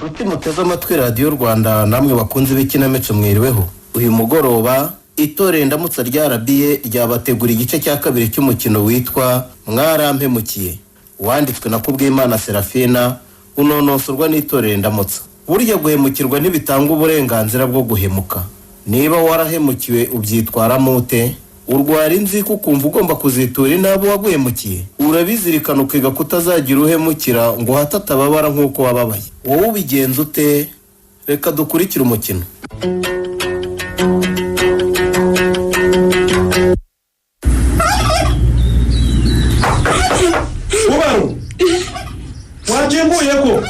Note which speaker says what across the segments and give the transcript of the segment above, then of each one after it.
Speaker 1: Nshuti muteze amatwi Radiyo Rwanda, namwe bakunze b'ikinamico, mwiriweho. Uyu mugoroba itorero Indamutsa rya RBA ryabategura igice cya kabiri cy'umukino witwa "Mwarampemukiye", wanditswe na Kubwimana Serafina, unonosorwa n'itorero Indamutsa. Burya guhemukirwa ntibitanga uburenganzira bwo guhemuka. Niba warahemukiwe, ubyitwaramo ute? Urwara inzika ukumva ugomba kuzitura inabi waguhemukiye? Urabizirikana ukiga kutazagira uhemukira ngo uhato atababara nk'uko wababaye? Wowe ubigenza ute? Reka dukurikire umukino.
Speaker 2: Ubaru wakinguye ko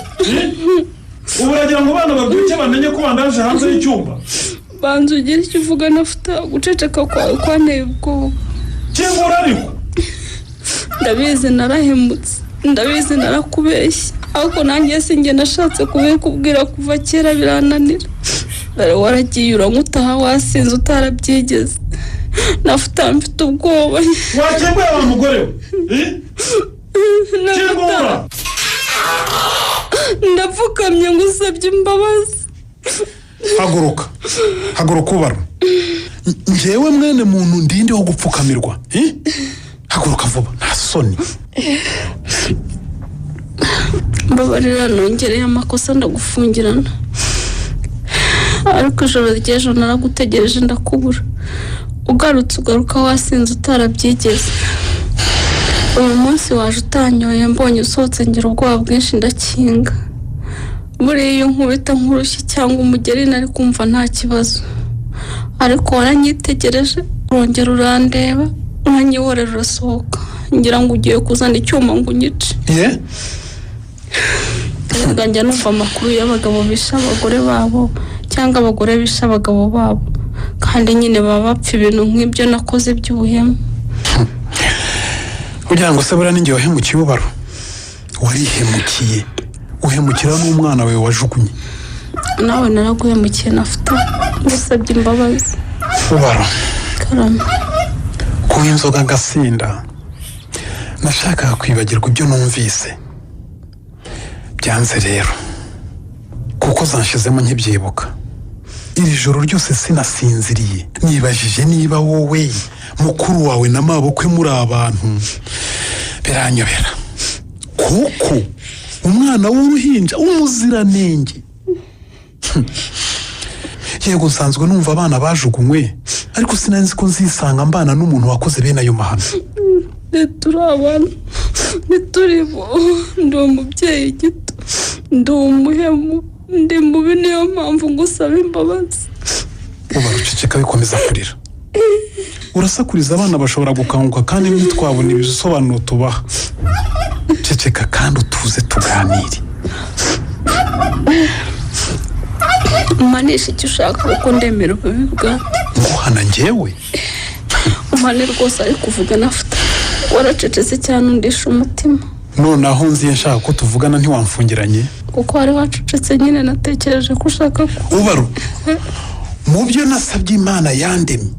Speaker 2: ubu uragira ngo abana babyuke bamenye ko bandaje hanze y'icyumba?
Speaker 3: Banza ugire icyo uvuga, Nafuta. Guceceka kwawe kwanteye ubwoba.
Speaker 2: Kingura ariko.
Speaker 3: Ndabizi narahemutse, ndabizi narakubeshye, ariko nanjye sinjye nashatse kubikubwira kuva kera birananira. Dore waragiye uranywa utaha wasinze utarabyigeze. Nafuta, mfite ubwoba.
Speaker 2: Wakinguye wa mugore we?
Speaker 3: Nafuta.
Speaker 2: Kingura.
Speaker 3: Ndapfukamye ngo usabye imbabazi.
Speaker 4: Haguruka, haguruka ubara. Njyewe mwene muntu ndinde wo gupfukamirwa, eh? Haguruka vuba, nta soni.
Speaker 3: Mbabarira, nongereye amakosa ndagufungirana, ariko ijoro ry'ejo naragutegereje ndakubura. Ugarutse ugaruka wasinze utarabyigeze. Uyu munsi waje utanyoye. Mbonye usohotse ngira ubwoba bwinshi ndakinga. Buriya iyo nkubita nk'urushyi cyangwa umugeri nari kumva nta kibazo, ariko waranyitegereje urongera urandeba uranyihorera urasohoka, ngira ngo ugiye kuzana icyuma ngo unyice.
Speaker 4: Ye.
Speaker 3: Erega njya numva amakuru y'abagabo bishe abagore babo cyangwa abagore bishe abagabo babo, kandi nyine baba bapfa ibintu nk'ibyo nakoze by'ubuhemu.
Speaker 4: Kugira ngo se buriya ninjye wahemukiye? Ubaro, warihemukiye uhemukira n'umwana wawe wajugunye.
Speaker 3: Nawe naraguhemukiye Nafuta, ngusabye imbabazi.
Speaker 4: Ubaro.
Speaker 3: Karame.
Speaker 4: Kunywa inzoga agasinda, nashakaga kwibagirwa ibyo numvise. Byanze rero kuko zanshizemo nkibyibuka. Iri joro ryose sinasinziriye, nibajije niba wowe, mukuru wawe na mabukwe muri abantu, biranyobera kuko umwana w'uruhinja w'umuziranenge. Yego, nsanzwe numva abana bajugunywe, ariko sinari nzi ko nzisanga mbana n'umuntu wakoze bene ayo mahano.
Speaker 3: Ntituri abantu, ntituri bo. Ndi umubyeyi gito, ndi umuhemu, ndi mubi, niyo mpamvu ngusaba imbabazi.
Speaker 4: Uba ruceceka, bikomeza kurira. Urasakuriza abana, bashobora gukanguka kandi ntitwabona ibisobanuro tubaha. Ceceka kandi utuze tuganire.
Speaker 3: Umpanisha icyo ushaka kuko ndemera ububi bwawe.
Speaker 4: Nguhana njyewe?
Speaker 3: Umpane rwose, ariko uvuga Nafuta. Waracecetse cyane undisha umutima.
Speaker 4: Noneho nziye nshaka ko tuvugana, ntiwamfungiranye?
Speaker 3: Kuko wari wacecetse nyine, natekereje ko ushaka ko
Speaker 4: Ubaru, mu byo nasabye Imana yandemye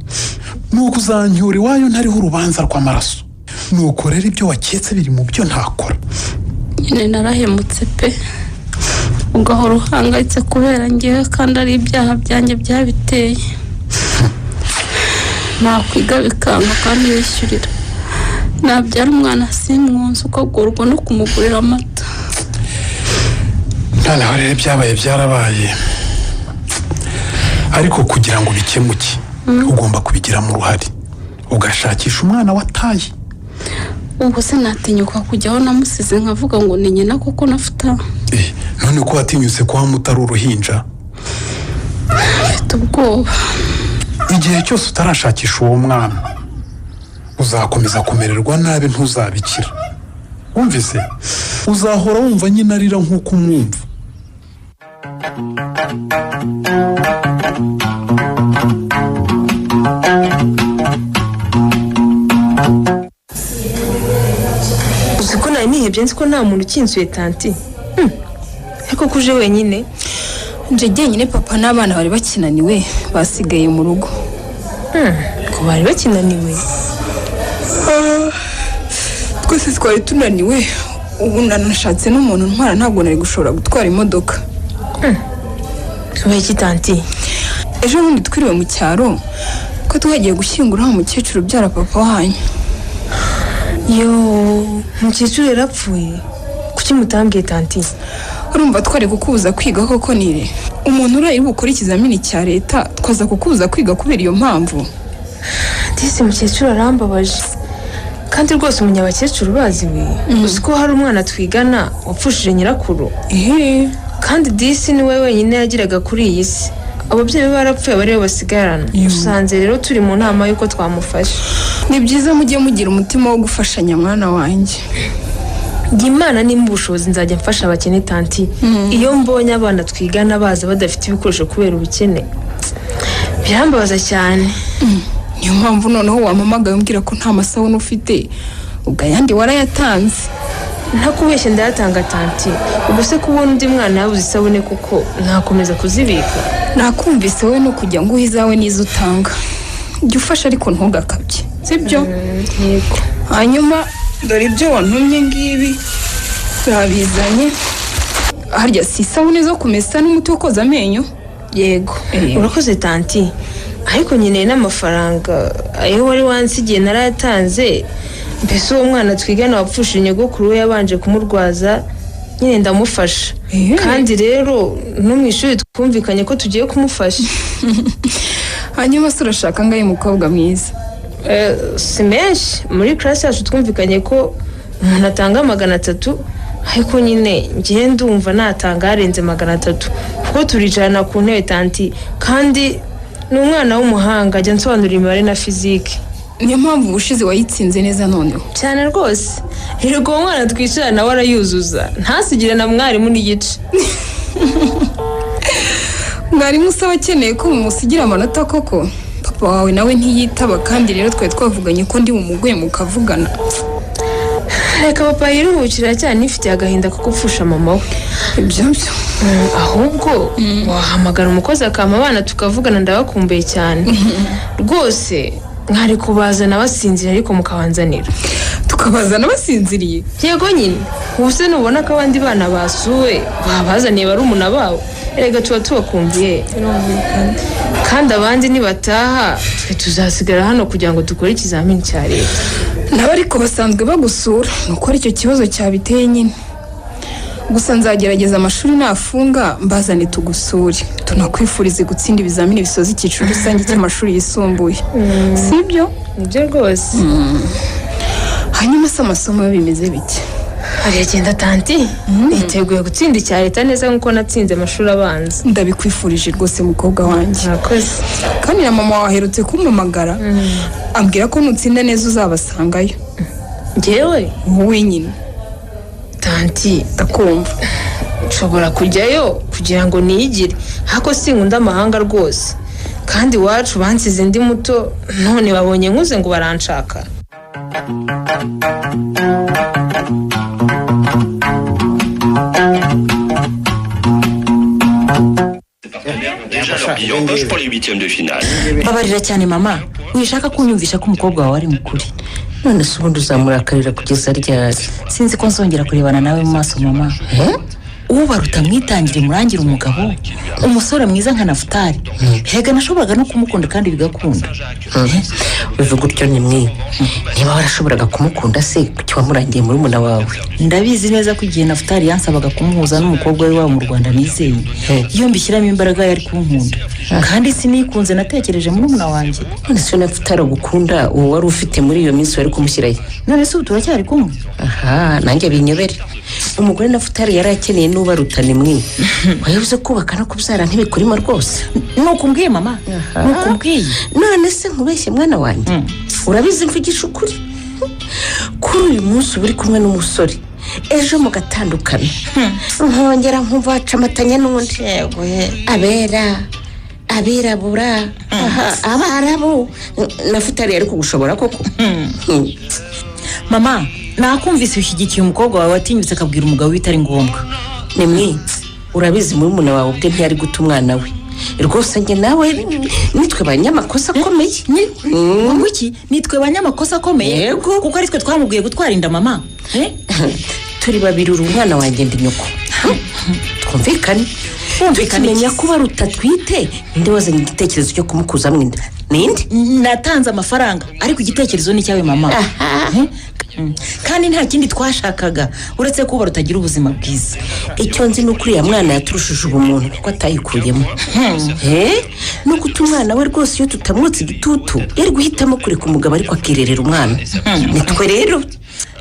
Speaker 4: ni ukuzancyura iwayo ntariho urubanza rw'amaraso. Nuko rero ibyo waketse biri mu byo ntakora.
Speaker 3: Nyine narahemutse pe, ugahora uhangayitse kubera ngewe kandi ari ibyaha byanjye byabiteye. Nakwiga bikanga kandi wishyurira, nabyara umwana simwonsa, ukagorwa no kumugurira amata.
Speaker 4: Noneho rero ibyabaye byarabaye, ariko kugira ngo bikemuke ugomba kubigiramo uruhare, ugashakisha umwana wataye.
Speaker 3: Ubwo se natinyuka kujyaho namusize nkavuga ngo ni nyina koko, Nafuta?
Speaker 4: Eh, none ko watinyutse kuba mutari uruhinja?
Speaker 3: Mfite ubwoba.
Speaker 4: Igihe cyose utarashakisha uwo mwana uzakomeza kumererwa nabi, ntuzabikira. Wumvise? Uzahora wumva nyine arira nk'uko umwumva.
Speaker 5: Uzi ko nari nihebye nzi ko nta muntu ukinsuye tanti? Ariko ko uje wenyine?
Speaker 6: Nje jyenyine, papa n'abana bari bakinaniwe, basigaye mu rugo.
Speaker 5: Ko bari bakinaniwe?
Speaker 6: Twese twari tunaniwe. Ubu nanashatse n'umuntu ntwara, ntabwo nari gushobora gutwara imodoka.
Speaker 5: Tubaye iki, tanti?
Speaker 6: Ejo bundi twiriwe mu cyaro, ko twagiye gushyingura wa mukecuru ubyara papa wanyu.
Speaker 5: Yo, umukecuru yarapfuye? Kuki mutambwiye, tanti?
Speaker 6: Urumva twari kukubuza kwiga koko? Nire umuntu uraye bukore ikizamini cya leta, twaza kukubuza kwiga kubera iyo mpamvu?
Speaker 5: Disi mukecuru arambabaje, kandi rwose umunyabakecuru bazi we. Uzi ko hari umwana twigana wapfushije nyirakuru?
Speaker 6: Ehe.
Speaker 5: Kandi disi ni we wenyine yagiraga kuri iyi si. Ababyeyi be barapfuye, aba aribo basigarana. Usanze rero turi mu nama y'uko twamufasha.
Speaker 6: Ni byiza, mujye mugira umutima wo gufashanya, mwana wanjye.
Speaker 5: Njye Imana nimba ubushobozi, nzajya mfasha abakene, tanti. Iyo mbonye abana twigana baza badafite ibikoresho kubera ubukene, birambabaza cyane.
Speaker 6: Niyo mpamvu noneho wampamagaye umbwira ko nta masabune ufite, ubwo ayandi warayatanze?
Speaker 5: Ntakubeshye, ndayatanga, tanti. Ubwo se kubona undi mwana yabuze isabune kuko ntakomeza kuzibika?
Speaker 6: Nakumvise. Wowe ni ukujya nguha izawe n'izo utanga. Jya ufasha ariko ntugakabye, sibyo?
Speaker 5: Yego.
Speaker 6: Hanyuma dore ibyo wantumye ngibi, babizanye. Harya si isabune zo kumesa n'umuti wo koza amenyo?
Speaker 5: Yego. Urakoze, tanti, ariko nkeneye n'amafaranga. Ayo wari wansigiye narayatanze. Mbese uwo mwana twigana wapfushije nyogokuru we, yabanje kumurwaza nyine, ndamufasha. Kandi rero no mu ishuri twumvikanye ko tugiye kumufasha.
Speaker 6: Hanyuma se urashaka angahe, mukobwa mwiza?
Speaker 5: Si menshi. Muri classe yacu twumvikanye ko umuntu atanga 300, ariko nyine ngiye ndumva natanga harenze 300, kuko turicarana ku ntebe, tanti, kandi ni umwana w'umuhanga, ajya ansobanurira imibare na fizike.
Speaker 6: Niyo mpamvu ubushize wayitsinze neza noneho.
Speaker 5: Cyane rwose. Erega uwo mwana twicarana nawe arayuzuza, ntasigire na mwarimu n'igice.
Speaker 6: Mwarimu usaba akeneye ko mumusigira amanota koko? Papa wawe nawe ntiyitaba, kandi rero twari twavuganye ko ndi bumuguye mukavugana.
Speaker 5: Reka papa yiruhukira cyane, nifitiye agahinda ko gupfusha mama we.
Speaker 6: Ibyo byo.
Speaker 5: Ahubwo wahamagara umukozi akampa abana tukavugana, ndabakumbuye cyane rwose. Mwari kubazana basinzira, ariko mukabanzanira.
Speaker 6: Tukabazana basinziriye?
Speaker 5: Yego nyine. Ubu se nubona ko abandi bana basuwe babazaniye barumuna babo? Erega tuba tubakumbuye. Kandi abandi nibataha, twe tuzasigara hano kugira ngo dukore ikizamini cya leta.
Speaker 6: Nabo ariko basanzwe bagusura, ni uko aricyo kibazo cyabiteye nyine. Gusa nzagerageza amashuri nafunga mbazane tugusure, tunakwifurize gutsinda ibizamini bisoza icyiciro rusange cy'amashuri yisumbuye, sibyo?
Speaker 5: Nibyo rwose.
Speaker 6: Hanyuma se amasomo yo bimeze bike?
Speaker 5: Aragenda, tanti. Niteguye gutsinda icya leta neza nk'uko natsinze amashuri abanza.
Speaker 6: Ndabikwifurije rwose, mukobwa wanjye.
Speaker 5: Murakoze.
Speaker 6: Kandi na mama waherutse kumpamagara, ambwira ko nutsinda neza uzabasangayo.
Speaker 5: Njyewe?
Speaker 6: Wowe nyine.
Speaker 5: Tanti.
Speaker 6: Ndakumva.
Speaker 5: Nshobora kujyayo kugira ngo niyigire, ariko sinkunda amahanga rwose. Kandi iwacu bansize ndi muto, none babonye nkuze ngo baranshaka.
Speaker 7: Déjà leur billet en poche pour les huitièmes de finale.
Speaker 8: Babarira cyane mama, wishaka kunyumvisha ko umukobwa wawe ari mukuri.
Speaker 9: None se ubundi uzamurakarira kugeza ryari?
Speaker 8: Sinzi ko nzongera kurebana nawe mu maso, mama. Ubaruta mwitangire murangire umugabo, umusore mwiza nka Nafutari. Hega nashoboraga no kumukunda kandi bigakunda.
Speaker 9: Ubivuga utyo ni mwe. Niba warashoboraga kumukunda se, kuki wamurangiye murumuna wawe?
Speaker 8: Ndabizi neza ko igihe Nafutari yansabaga kumuhuza n'umukobwa we wabo mu Rwanda nizeye, iyo mbishyiramo imbaraga yari kunkunda. Kandi sinikunze, natekereje murumuna wanjye.
Speaker 9: None se Nafutari agukunda, uwo wari ufite muri iyo minsi wari kumushyirayo?
Speaker 8: None se ubu turacyari kumwe?
Speaker 9: Aha nanjye binyobere. Umugore Nafutari yari akeneye n'ubaruta ni mwe. Wayabuze kubaka no kubyara ntibikurimo rwose.
Speaker 8: Nuko umbwiye, mama, nuko umbwiye.
Speaker 9: None se nkubeshye, mwana wanjye? Urabizi mvugisha ukuri. Kuri uyu munsi uba uri kumwe n'umusore, ejo mugatandukana, nkongera nkumva wacamatanya n'undi. Abera, abirabura, aha, abarabu. Nafutari yari kugushobora koko?
Speaker 8: Mama, nakumvise, ushyigikiye umukobwa wawe watinyutse akabwira umugabo we bitari ngombwa.
Speaker 9: Ni mwe, urabizi murumuna wawe ubwe ntiyari guta umwana we rwose. Njye nawe nitwe banyamakosa akomeye.
Speaker 8: Ngo iki? Nitwe banyamakosa akomeye?
Speaker 9: Yego.
Speaker 8: Kuko ari twe twamubwiye gutwara inda, mama?
Speaker 9: Turi babiri, uri umwana wanjye, ndi nyoko. Twumvikane.
Speaker 8: Kumvikana
Speaker 9: Tukimenya
Speaker 8: iki?
Speaker 9: ko baruta twite, ninde wazanye igitekerezo cyo kumukuzamo inda? Ninde?
Speaker 8: Natanze amafaranga, ariko igitekerezo ni icyawe, mama. Kandi nta kindi twashakaga uretse ko rutagira ubuzima bwiza.
Speaker 9: Icyo nzi ni uko uriya mwana yaturushije ubumuntu, kuko atayikuyemo. No guta umwana we rwose, iyo tutamwotsa igitutu yari guhitamo kureka umugabo ariko akirerera umwana. Nitwe rero.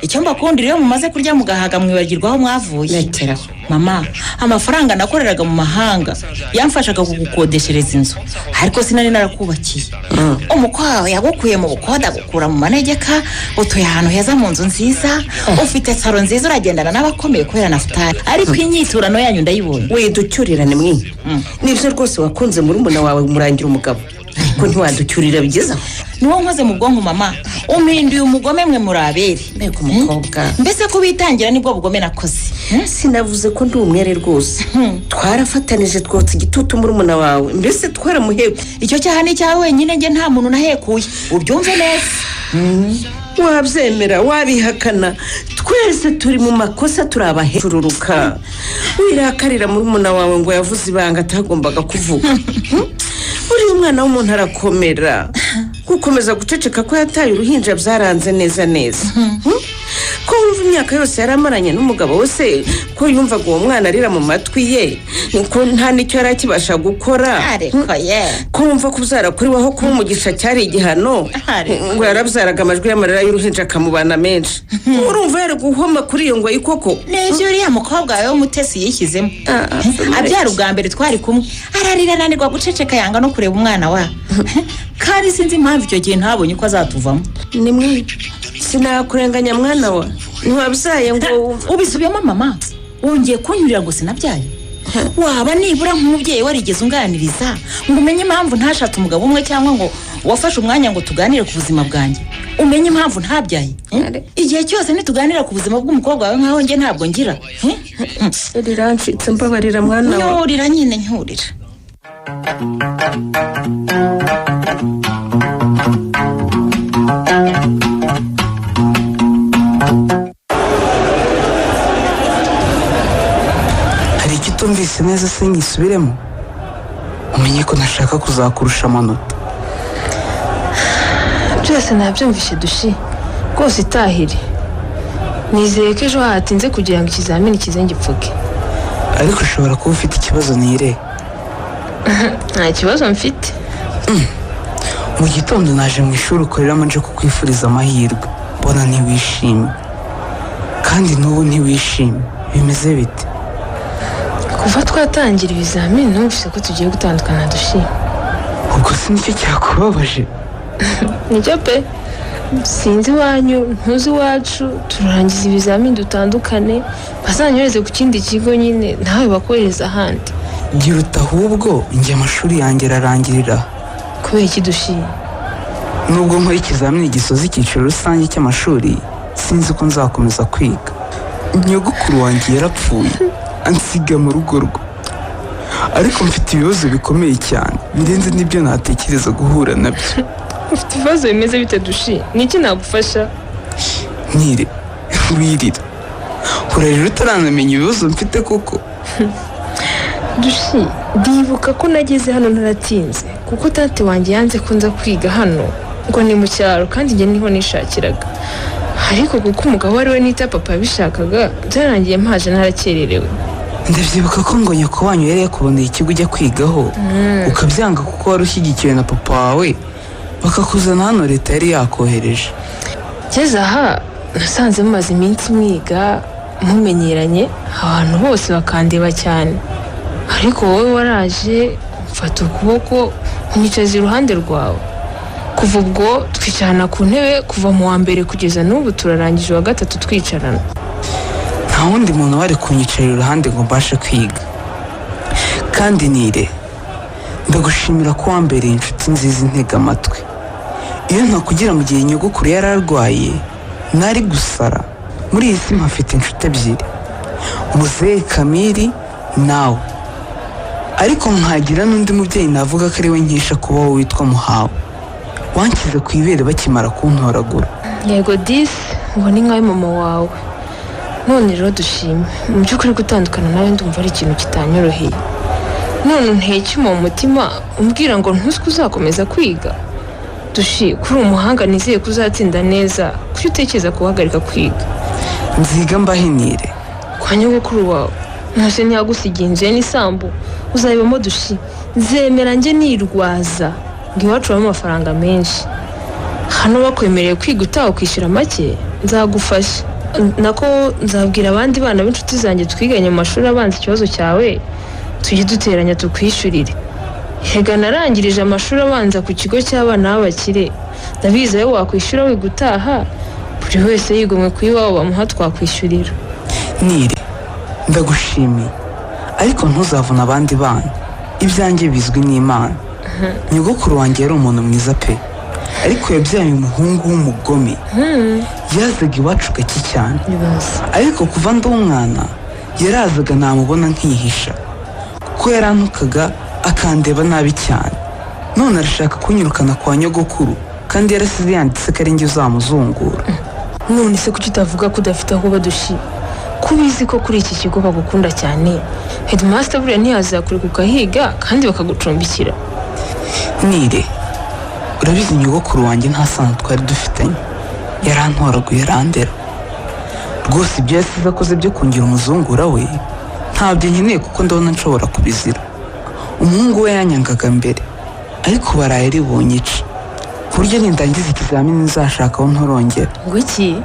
Speaker 8: Icyo mbakundira, iyo mumaze kurya mugahaga mwibagirwa aho mwavuye.
Speaker 9: Rekeraho.
Speaker 8: Mama, amafaranga nakoreraga mu mahanga yamfashaga kugukodeshereza inzu, ariko sinari narakubakiye. Umukwe wawe yagukuye mu bukode, agukura mu manegeka, utuye ahantu heza mu nzu nziza, ufite saro nziza, uragendana n'abakomeye kubera Nafutari, ariko inyiturano yanyu ndayibonye.
Speaker 9: Widucyurirane mwe. Nibyo rwose, wakunze murumuna wawe umurangira umugabo, ariko ntiwaducyurira bigeze aho.
Speaker 8: Niwo nkoze mu bwonko, mama, umpinduye umugome. Mwe murabere.
Speaker 9: Mbega umukobwa!
Speaker 8: Mbese kubitangira nibwo bugome nakoze?
Speaker 9: Sinavuze ko ndi umwere rwose. Twarafatanije twotsa igitutu murumuna wawe, mbese twaramuhekuye.
Speaker 8: Icyo cyaha ni icyawe wenyine, njye nta muntu nahekuye, ubyumve neza.
Speaker 9: Wabyemera wabihakana, twese turi mu makosa, turi abahecururuka. Wirakarira murumuna wawe ngo yavuze ibanga atagombaga kuvuga. Buriya umwana w'umuntu arakomera. Gukomeza guceceka ko yataye uruhinja byaranze neza neza. Ko wumva imyaka yose yari amaranye n'umugabo we se, ko yumvaga uwo mwana arira mu matwi ye, ko nta n'icyo yari akibasha gukora?
Speaker 8: Ariko ye!
Speaker 9: Ko wumva kubyara kuri we aho kuba umugisha cyari igihano?
Speaker 8: Ariko.
Speaker 9: Ngo yarabyaraga amajwi y'amarira y'uruhinja akamubana menshi. Urumva yari guhoma kuri iyo ngoyi koko?
Speaker 8: Nibyo uriya mukobwa wawe w'umutesi yishyizemo. Abyara ubwa mbere twari kumwe, ararira ananirwa guceceka, yanga no kureba umwana wa. Kandi sinzi impamvu icyo gihe ntabonye uko azatuvamo.
Speaker 9: Ni mwe, sinakurenganya mwana wa, ntiwabyaye ngo
Speaker 8: Ubisubiyemo, mama, wongeye kunyurira ngo sinabyaye. Waba nibura nk'umubyeyi warigeze unganiriza ngo umenye impamvu ntashatse umugabo umwe, cyangwa ngo wafashe umwanya ngo tuganire ku buzima bwanjye, umenye impamvu ntabyaye? Igihe cyose nituganira ku buzima bw'umukobwa wawe nkaho njye ntabwo ngira.
Speaker 9: Rirancitse, mbabarira mwana wa.
Speaker 8: Nyurira nyine, nyurira.
Speaker 10: Hari icyo utumvise neza se ngisubiremo? Umenye ko ntashaka kuzakurusha amanota.
Speaker 5: Byose nabyumvishe, dushi, rwose itahire. Nizeye ko ejo hatinze kugira ngo ikizamini kize ngipfuke.
Speaker 10: Ariko ushobora kuba ufite ikibazo, nire.
Speaker 5: Nta kibazo mfite.
Speaker 10: Mu gitondo naje mu ishuri ukoreramo nje kukwifuriza amahirwe, mbona ntiwishimye, kandi n'ubu ntiwishimye. Bimeze bite?
Speaker 5: Kuva twatangira ibizamini numvise ko tugiye gutandukana, dushi.
Speaker 10: Ubwo si nicyo cyakubabaje?
Speaker 5: Nibyo pe. Sinzi iwanyu, ntuzi iwacu. Turangiza ibizamini dutandukane, bazanyohereze ku kindi kigo nyine, nawe bakohereza ahandi.
Speaker 10: Gira uti ahubwo njye amashuri yanjye ararangirira.
Speaker 5: Kubera iki, dushi?
Speaker 10: Nubwo nkora ikizamini gisoza icyiciro rusange cy'amashuri, sinzi ko nzakomeza kwiga. Nyogokuru wanjye yarapfuye ansiga mu rugo rwe, ariko mfite ibibazo bikomeye cyane birenze n'ibyo natekereza guhura nabyo.
Speaker 5: Ufite ibibazo bimeze bite, dushi? Ni iki nagufasha?
Speaker 10: Ntire, wirira, urarira utaranamenya ibibazo mfite koko.
Speaker 5: Dushi, ndibuka ko nageze hano naratinze kuko tante wanjye yanze ko nza kwiga hano, ngo ni mu cyaro, kandi njye niho nishakiraga. Ariko kuko umugabo ari we nita papa yabishakaga, byarangiye mpaje narakererewe.
Speaker 10: Ndabyibuka ko ngo nyoko wanyu yari yakuboneye ikigo ujya kwigaho, ukabyanga kuko wari ushyigikiwe na papa wawe, bakakuzana hano leta yari yakohereje.
Speaker 5: Ngeze aha nasanze mumaze iminsi mwiga mumenyeranye, abantu bose bakandeba cyane, ariko wowe waraje mfata ukuboko unyicaza iruhande rwawe. Kuva ubwo twicarana ku ntebe kuva mu wa mbere kugeza n'ubu turarangije uwa gatatu twicarana.
Speaker 10: Nta wundi muntu wari kunyicarira iruhande ngo mbashe kwiga. Kandi nire, ndagushimira ko wambereye inshuti nziza intega amatwi. Iyo ntakugira mu gihe nyogokuru yari arwaye, nari gusara. Muri iyi si mpafite inshuti ebyiri, muzehe Kamiri nawe, ariko nkagira n'undi mubyeyi navuga ko ari we nkesha kubaho witwa Muhawe, wanshyize ku ibere bakimara kuntoragura.
Speaker 5: Yego disi, ngo ni nkawe mama wawe. None rero dushime, mu by'ukuri gutandukana nawe ndumva ari ikintu kitanyoroheye. None unteye icyuma mu mutima umbwira ngo ntuzwi uzakomeza kwiga. Dushi, kuri umuhanga nizeye ko uzatsinda neza, kuki utekereza guhagarika kwiga?
Speaker 10: Nziga mbahinire.
Speaker 5: Kwa nyogokuru wawe ntose ntiyagusigiye inzu ye n'isambu uzabibamo. Dushi, nzemera njye nirwaza ngo iwacu habamo amafaranga menshi. Hano bakwemereye kwiga utaha ukishyura make, nzagufasha. Nako nzabwira abandi bana b'inshuti zanjye twiganye mu mashuri abanza ikibazo cyawe, tujye duteranya tukwishyurire. Hega narangirije amashuri abanza ku kigo cy'abana b'abakire, ndabizi ayo wakwishyura wiga utaha, buri wese yigomwe ku iwabo bamuha twakwishyurira.
Speaker 10: Nire, ndagushimiye, ariko ntuzavuna abandi bana. Ibyanjye bizwi n'Imana. Nyogokuru wanjye yari umuntu mwiza pe, ariko yabyaye umuhungu w'umugome. Yazaga iwacu gake cyane, ariko kuva ndi umwana yarazaga namubona nkihisha, kuko yarantukaga akandeba nabi cyane. None arashaka kunyirukana kwa nyogokuru kandi yarasize yanditse ko ari njye uzamuzungura.
Speaker 5: None se kuki utavuga ko udafite aho uba, Dushi? Ko ubizi ko kuri iki kigo bagukunda cyane, headmaster buriya ntiyazakureka ukahiga kandi bakagucumbikira?
Speaker 10: Nire, urabizi nyogokuru wanjye nta sano twari dufitanye, yarantoraguye yarandera. Rwose ibyo yasize akoze byo kungira umuzungura we ntabyo nkeneye, kuko ndabona nshobora kubizira. Umuhungu we yanyangaga mbere, ariko baraye ribonye ica, ku buryo nindangiza ikizamini nzashaka aho ntorongera.
Speaker 5: Ngo iki?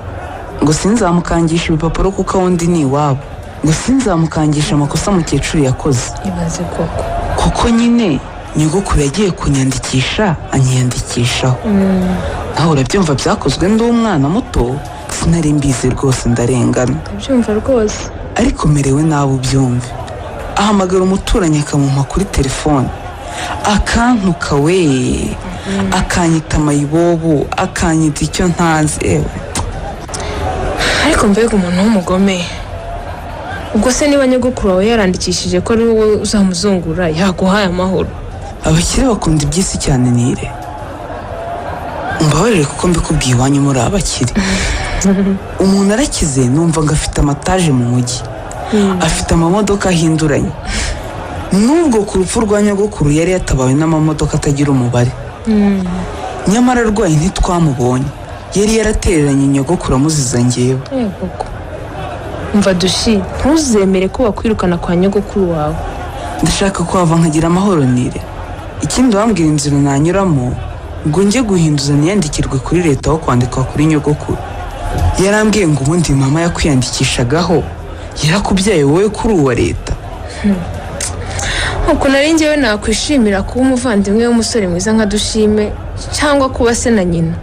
Speaker 10: Ngo sinzamukangisha ibipapuro kuko aho ndi ni iwabo, ngo sinzamukangisha amakosa mukecuru yakoze.
Speaker 5: Ibaze koko.
Speaker 10: Kuko nyine nyogokuru yagiye kunyandikisha anyiyandikishaho. Nawe urabyumva, byakozwe ndi umwana muto, sinari mbizi rwose, ndarengana.
Speaker 5: Ndabyumva rwose.
Speaker 10: Ariko merewe nabi ubyumve. Ahamagara umuturanyi akamumpa kuri telefone, akantuka we, akanyita mayibobo, akanyita icyo ntazi, ewe.
Speaker 5: Ariko mbega umuntu w'umugome! Ubwo se niba nyogokuru wawe yarandikishije ko ari wowe uzamuzungura, yaguhaye amahoro?
Speaker 10: Abakire bakunda iby'isi cyane. Nire, umbabarire kuko mbikubwiye iwanyu muri abakire. Umuntu arakize numva ngo afite amataje mu mujyi, afite amamodoka ahinduranye. N'ubwo ku rupfu rwa nyogokuru yari yatabawe n'amamodoka atagira umubare, nyamara arwaye ntitwamubonye, yari yaratereranye nyogokuru amuziza njyewe.
Speaker 5: Yego. Umva Dushi, ntuzemere ko bakwirukana kwa nyogokuru wawe.
Speaker 10: Ndashaka kuhava nkagira amahoro. Nire, ikindi wambwira inzira nanyuramo ngo njye guhinduza niyandikirwe kuri leta aho kwandikwa kuri nyogokuru. Yarambwiye ngo ubundi mama yakwiyandikishagaho yarakubyaye wowe kuri uwa leta.
Speaker 5: Uko nari njyewe nakwishimira kuba umuvandimwe w'umusore mwiza nka Dushime, cyangwa kuba se na nyina.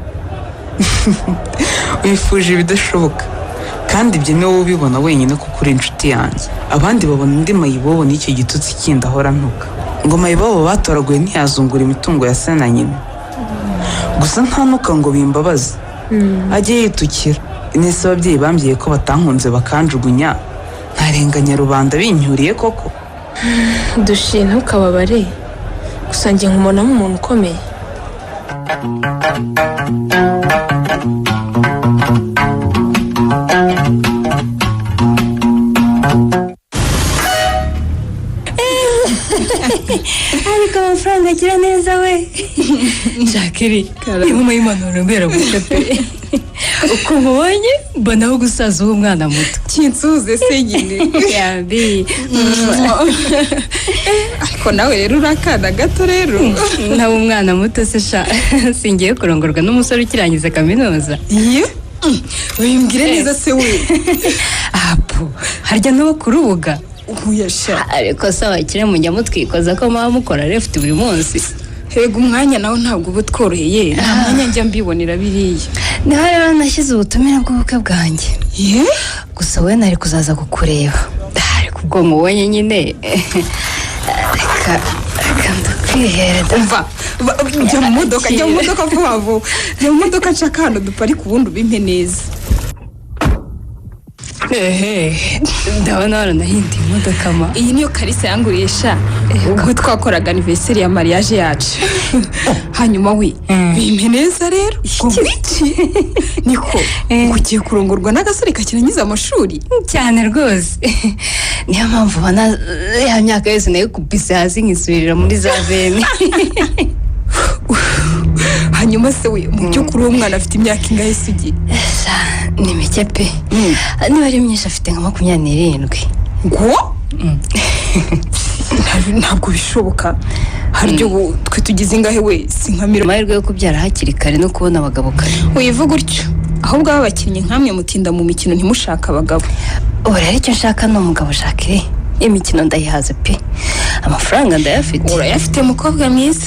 Speaker 10: Wifuje ibidashoboka, kandi ibyo ni wowe ubibona wenyine kuko uri inshuti yanjye. Abandi babona undi mayibobo n'icyo gitutsi kindi ahora ntuka, ngo mayibobo batoraguye ntiyazungura imitungo ya se na nyina. Gusa ntanuka ngo bimbabaze, ajye yitukira. Inese ababyeyi bambwiye ko batankunze bakanjugunya, ntarenganya rubanda binyuriye koko?
Speaker 5: Dushi, ntukababare, gusa njye nkubonamo umuntu ukomeye.
Speaker 11: Ariko amafaranga agira neza we! Jacqueline, niba y'impanuro mbera gutya pe, uko mubonye mbona aho gusaza uwo mwana muto.
Speaker 6: Kinsuze se nyine.
Speaker 11: Yambi.
Speaker 6: Ariko nawe rero uri akana gato rero.
Speaker 11: Nawe umwana muto se sha, singiye kurongorwa n'umusore ukirangiza kaminuza.
Speaker 6: Iyo wimbwire neza se we.
Speaker 11: Apu, harya n'uwo ku rubuga?
Speaker 6: Uyasha.
Speaker 11: Ariko se abakire mujya mutwikoza ko muba mukora left buri munsi?
Speaker 6: Hega umwanya nawe ntabwo uba utworoheye, nta mwanya njya mbibonera biriya.
Speaker 11: Niho rero nashyize ubutumire bw'ubukwe bwanjye. Gusa wowe nari kuzaza kukureba, ariko ubwo mubonye nyine, reka reka ndakwihereza.
Speaker 6: Umva, jya mu modoka, jya mu modoka vuba vuba, jya mu modoka, nshaka ahantu duparika ubundi ubimpe neza.
Speaker 11: Ehe, ndabona waranahinduye imodoka ma.
Speaker 6: Iyi niyo Karisa yanguriye sha, ubwo twakoraga anniversaire ya mariage yacu. Hanyuma we, bimpe neza rero ngo iki niko ngo ugiye kurongorwa n'agasore kakirangiza amashuri?
Speaker 11: Cyane rwose, niyo mpamvu ubona ya myaka yose nayo kubise hasi nkisubirira muri za veni.
Speaker 6: Hanyuma se we, mu by'ukuri uwo mwana afite imyaka ingahe, Sugi?
Speaker 11: Ni mike pe, niba ari myinshi afite nka 27.
Speaker 6: Ngo ntabwo bishoboka, harya ubu twe tugize ingahe we? Si nka mirongo?
Speaker 11: Amahirwe yo kubyara hakiri kare no kubona abagabo kare.
Speaker 6: Wivuga utyo, ahubwo aba bakinnyi nkamwe mutinda mu mikino, ntimushake abagabo.
Speaker 11: Ubu rero icyo nshaka ni umugabo Jacqueline, imikino ndayihaze pe, amafaranga ndayafite.
Speaker 6: Urayafite mukobwa mwiza,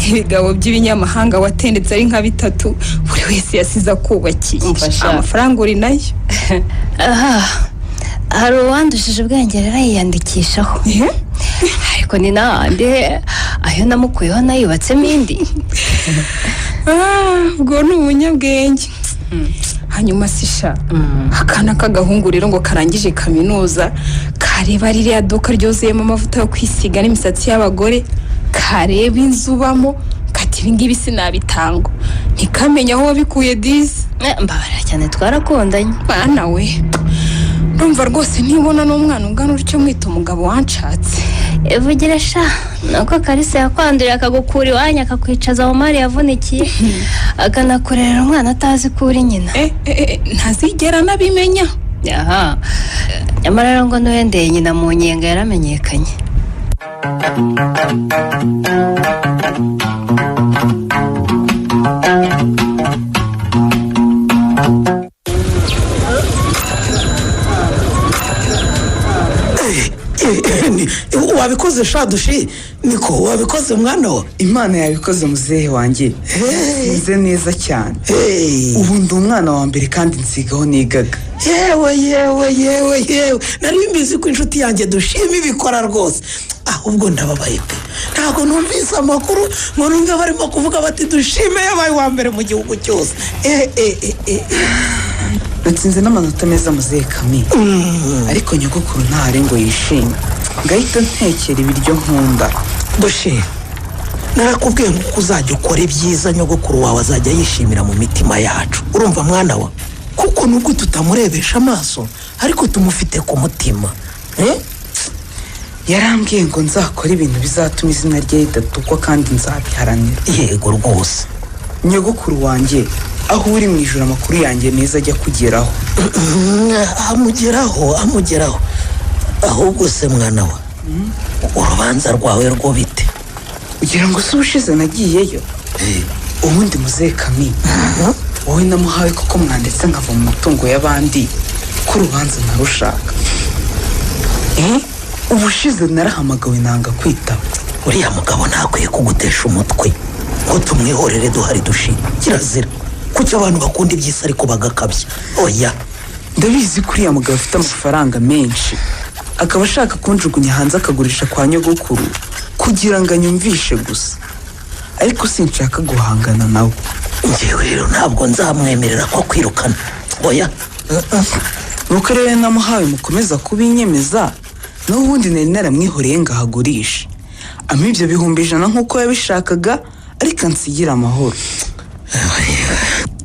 Speaker 6: ibigabo by'ibinyamahanga watendetse ari nka bitatu, buri wese yasize akubakiye.
Speaker 11: Umfasha.
Speaker 6: Amafaranga uri nayo.
Speaker 11: Aha hari uwandushije ubwenge rero yiyandikishaho, ariko ni n'ahandi ayo namukuyeho nayubatsemo indi.
Speaker 6: Ah, ubwo ni umunyabwenge. Hanyuma sisha, akana k'agahungu rero ngo karangije kaminuza, kareba ririya duka ryuzuyemo amavuta yo kwisiga n'imisatsi y'abagore, kareba inzu ubamo, kati ibi ngibi sinabitangwa, ntikamenya aho wabikuye disi.
Speaker 11: Mbabarira cyane, twarakundanye.
Speaker 6: Bana we, ndumva rwose ntibona n'umwana ungana utyo mwita umugabo wanshatse.
Speaker 11: Ivugire sha, nuko Kalisa yakwanduriye akagukura iwanyu, akakwicaza mu mari yavunikiye, akanakurerera umwana atazi ko uri nyina.
Speaker 6: Ntazigera anabimenya.
Speaker 11: Aha nyamara rero ngo n'uwendeye nyina mu nyenga yaramenyekanye.
Speaker 12: Wabikoze shadushi, niko wabikoze mwana wa?
Speaker 10: Imana yabikoze muzehe wanjye, nsinze neza cyane, ubu ndi umwana wa mbere kandi nsigaho nigaga.
Speaker 12: Yewe yewe yewe yewe, nari mbizi ko inshuti yanjye Dushima ibikora rwose. Ahubwo ndababaye pe, ntabwo numvise amakuru ngo numve barimo kuvuga bati Dushime yabaye uwa mbere mu gihugu cyose. Eh, eh, eh, eh.
Speaker 10: Natsinze n'amanota meza muzehe Kami, ariko nyogokuru ntahari ngo yishime, ngahita ntekera ibiryo nkunda.
Speaker 12: Dushe, narakubwiye ngo uko uzajya ukora ibyiza nyogokuru wawe azajya yishimira mu mitima yacu, urumva mwana wa? Kuko nubwo tutamurebesha amaso ariko tumufite ku mutima. Eh?
Speaker 10: Yarambwiye ngo nzakore ibintu bizatuma izina rye ridatukwa kandi nzabiharanira.
Speaker 12: Yego rwose.
Speaker 10: Nyogokuru wanjye, aho uri mu ijoro, amakuru yanjye meza ajya kugeraho.
Speaker 12: Amugeraho, amugeraho. Ahubwo se mwana wa, urubanza rwawe rwo bite?
Speaker 10: Ugira ngo se ubushize nagiyeyo? Ubundi muzehe Kami, wowe namuhawe kuko mwanditse nkava mu matungo y'abandi, ko urubanza narushaka. Ubushize narahamagawe nanga kwitaba.
Speaker 12: Uriya mugabo ntakwiye kugutesha umutwe ngo tumwihorere duhari dushima, kirazira. Kuki abantu bakunda iby'isi ariko bagakabya? Oya.
Speaker 10: Ndabizi ko uriya mugabo afite amafaranga menshi, akaba ashaka kunjugunya hanze akagurisha kwa nyogokuru kugira ngo anyumvishe gusa, ariko sinshaka guhangana nawe.
Speaker 12: Njyewe rero ntabwo nzamwemerera ko akwirukana, oya.
Speaker 10: Nuko rero namuhawe mukomeza kubinyemeza, naho ubundi nari naramwihoreye ngo ahagurishe ampa ibyo 100,000 nk'uko yabishakaga, ariko ansigira amahoro.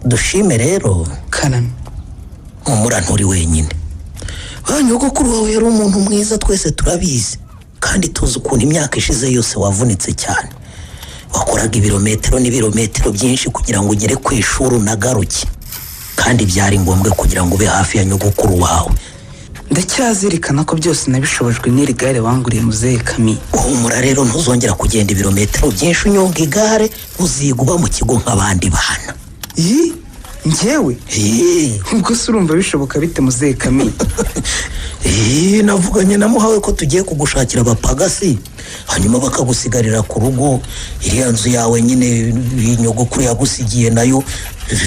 Speaker 12: Dushime rero.
Speaker 10: Karame.
Speaker 12: Humura, nturi wenyine. Ba nyogokuru wawe yari umuntu mwiza, twese turabizi, kandi tuzi ukuntu imyaka ishize yose wavunitse cyane, wakoraga ibirometero n'ibirometero byinshi kugira ngo ugere ku ishuri unagaruke, kandi byari ngombwa kugira ngo ube hafi ya nyogokuru wawe.
Speaker 10: Ndacyazirikana ko byose nabishobojwe n'iri gare wanguriye muzehe Kami.
Speaker 12: Humura rero, ntuzongera kugenda ibirometero byinshi unyonga igare, uziga uba mu kigo nk'abandi bana.
Speaker 10: Yi, njyewe? Ubwo se urumva bishoboka bite muzehe Kami?
Speaker 12: Navuganye na muhawe ko tugiye kugushakira abapagasi, hanyuma bakagusigarira ku rugo, iriya nzu yawe nyine nyogokuru yagusigiye nayo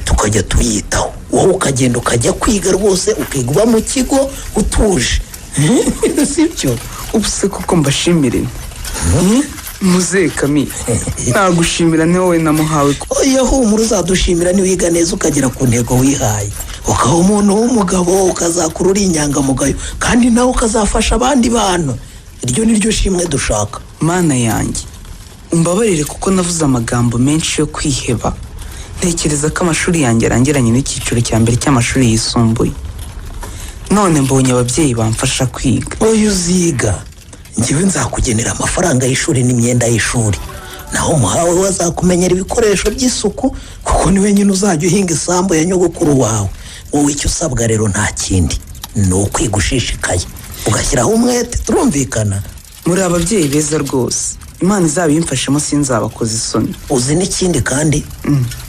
Speaker 12: tukajya tuyitaho, wowe ukagenda ukajya kwiga rwose, ukiga uba mu kigo utuje, sibyo?
Speaker 10: Ubu se koko mbashimire muzehe Kami? Nagushimira ni wowe namuhawe.
Speaker 12: Oya humura, uzadushimira niwiga neza ukagera ku ntego wihaye, ukaba umuntu w'umugabo, ukazakura uri inyangamugayo, kandi nawe ukazafasha abandi bantu. Iryo ni ryo shimwe dushaka.
Speaker 10: Mana yanjye, Umbabarire kuko navuze amagambo menshi yo kwiheba, ntekereza ko amashuri yanjye arangiranye n'icyiciro cya mbere cy'amashuri yisumbuye. None mbonye ababyeyi bamfasha kwiga.
Speaker 12: Oya, uziga. Njyewe nzakugenera amafaranga y'ishuri n'imyenda y'ishuri, naho muhawe we azakumenyera ibikoresho by'isuku, kuko niwe nyine uzajya uhinga isambu ya nyogokuru wawe. Wowe icyo usabwa rero nta kindi, ni ukwiga ushishikaye, ugashyiraho umwete. Turumvikana?
Speaker 10: Muri ababyeyi beza rwose, Imana izabimfashemo sinzabakoze isoni.
Speaker 12: Uzi n'ikindi kandi?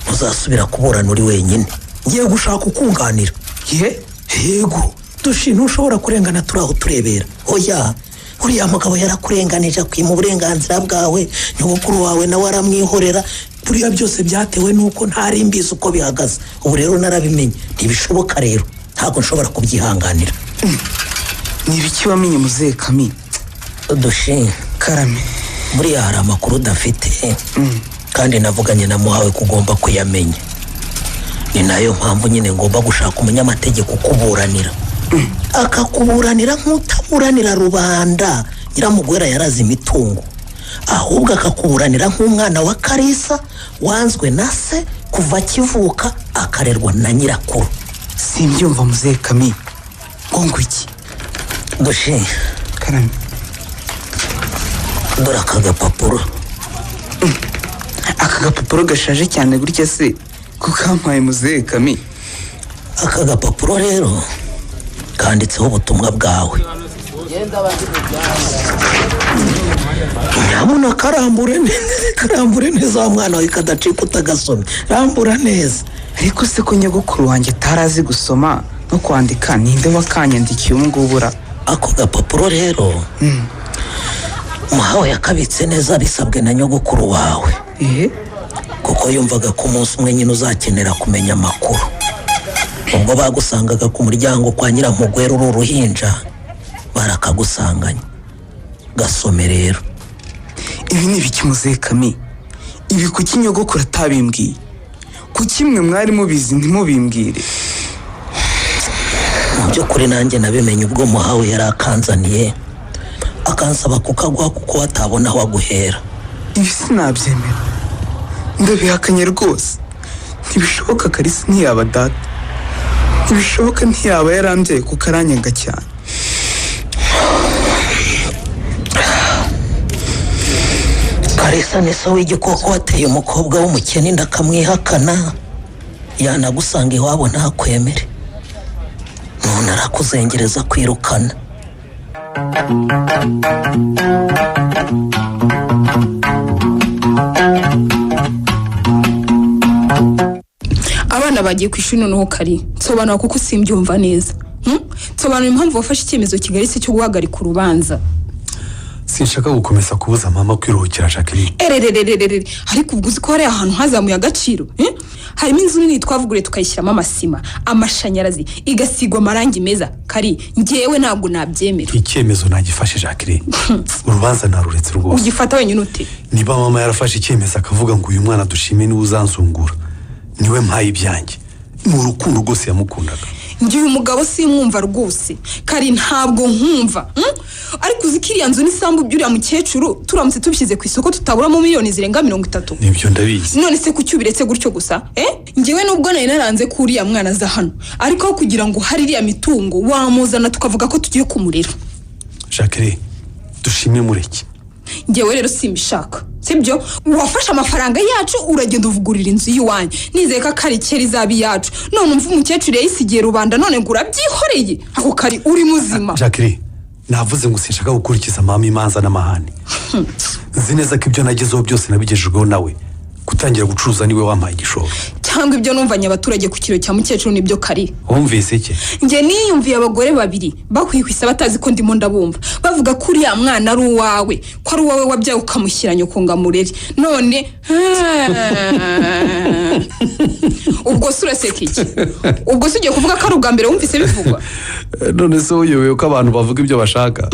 Speaker 12: Ntuzasubira kuburana uri wenyine, ngiye gushaka ukunganira.
Speaker 10: Ye?
Speaker 12: Yego dushi, ntushobora kurengana turi aho turebera. Oya, uriya mugabo yarakurenganije, akwima uburenganzira bwawe, nyogokuru wawe nawe aramwihorera. Buriya byose byatewe n'uko ntari mbizi uko bihagaze. Ubu rero narabimenye, ntibishoboka rero, ntabwo nshobora kubyihanganira.
Speaker 10: Ni ibiki wamenye, muzehe Kami?
Speaker 12: Dushinga.
Speaker 10: Karame.
Speaker 12: Buriya hari amakuru udafite, kandi navuganye na muhawe ko ugomba kuyamenya. Ni nayo mpamvu nyine ngomba gushaka umunyamategeko ukuburanira, akakuburanira nk'utaburanira rubanda. Nyiramugwera yarazi imitungo, ahubwo akakuburanira nk'umwana wa Karisa wanzwe na se kuva akivuka, akarerwa na nyirakuru.
Speaker 10: Simbyumva, muzehe Kami, ngo iki?
Speaker 12: Dushe.
Speaker 10: Karame.
Speaker 12: Dore aka gapapuro.
Speaker 10: Aka gapapuro gashaje cyane gutya se kukampaye, muzehe Kami?
Speaker 12: Aka gapapuro rero kanditseho ubutumwa bwawe. Nyabuna karambure neza, karambure neza wa mwana wawe, kadacika utagasomye. Rambura neza.
Speaker 10: Ariko se ko nyogokuru wanjye atari azi gusoma no kwandika, ninde wakanyandikiye ubu ngubu ra?
Speaker 12: Ako gapapuro rero muhawe yakabitse neza bisabwe na nyogokuru wawe, kuko yumvaga ko umunsi umwe nyine uzakenera kumenya amakuru. Ubwo bagusangaga ku muryango kwa nyiramugwera uri uruhinja, barakagusanganya. Gasome rero.
Speaker 10: Ibi ni ibiki, muzehe Kami? Ibi kuki nyogokuru atabimbwiye? Kuki mwe mwari mubizi ntimubimbwire?
Speaker 12: Mu by'ukuri nanjye nabimenye ubwo muhawe yari akanzaniye, akansaba kukaguha kuko atabona aho aguhera.
Speaker 10: Ibi sinabyemera, ndabihakanye rwose. Ntibishoboka, Karisa ntiyaba data, ntibishoboka, ntiyaba yarambyaye kuko aranyaga cyane.
Speaker 12: Karisa ni se w'igikoko wateye umukobwa w'umukene inda akamwihakana, yanagusanga iwabo ntakwemere, none arakuzengereza kwirukana.
Speaker 6: Abana bagiye ku ishuri. Noneho kari nsobanura kuko simbyumva neza. Nsobanura impamvu wafashe icyemezo kigaritse cyo guhagarika urubanza.
Speaker 4: Sinshaka gukomeza kubuza mama kwiruhukira, Jacqueline.
Speaker 6: Erererererere, ariko ubwo uzi ko hari ahantu hazamuye agaciro, eh? Harimo inzu nini twavuguruye, tukayishyiramo amasima, amashanyarazi, igasigwa amarangi meza. Kari, ngewe ntabwo nabyemera.
Speaker 4: Icyemezo nagifashe, Jacqueline, urubanza naruretse rwose.
Speaker 6: Ugifata wenyine ute?
Speaker 4: Niba mama yarafashe icyemezo akavuga ngo uyu mwana dushime niwe uzanzungura, niwe mpaye ibyanjye, ni urukundo rwose yamukundaga.
Speaker 6: Njye uyu mugabo simwumva rwose kari, ntabwo nkumva? Ariko uzi ko iriya nzu n'isambu by'uriya mukecuru turamutse tubishyize ku isoko tutaburamo miliyoni zirenga 30?
Speaker 4: Nibyo, ndabizi.
Speaker 6: None se kuki ubiretse gutyo gusa, eh? Njyewe nubwo nari naranze ko uriya mwana aza hano, ariko aho kugira ngo hari iriya mitungo wamuzana tukavuga ko tugiye kumurera.
Speaker 4: Jacqueline, dushime mureke.
Speaker 6: Njyewe rero simbishaka, sibyo? Wafashe amafaranga yacu uragenda uvugurura inzu y'iwanyu, nizeye ko akari kera izaba iyacu. None umva, umukecuru yayisigiye rubanda, none ngo urabyihoreye. Ako kari uri muzima?
Speaker 4: Jacqueline, navuze ngo sinshaka gukurikiza mama imanza n'amahane. Nzi neza ko ibyo nagezeho byose nabigejejweho nawe. Gutangira gucuruza niwe wampaye igishoro.
Speaker 6: Cyangwa ibyo numvanye abaturage ku kiro cya mukecuru nibyo kari?
Speaker 4: Wumvise iki?
Speaker 6: Njye niyumviye abagore babiri bahwihwisa batazi ko ndimo ndabumva, bavuga ko uriya mwana ari uwawe, ko ari uwawe wabyaye ukamushyira nyoko ngo amurere. None ubwo se uraseka iki? Ubwo se ugiye kuvuga ko ari ubwa mbere wumvise bivugwa?
Speaker 4: None se uyobewe ko abantu bavuga ibyo bashaka?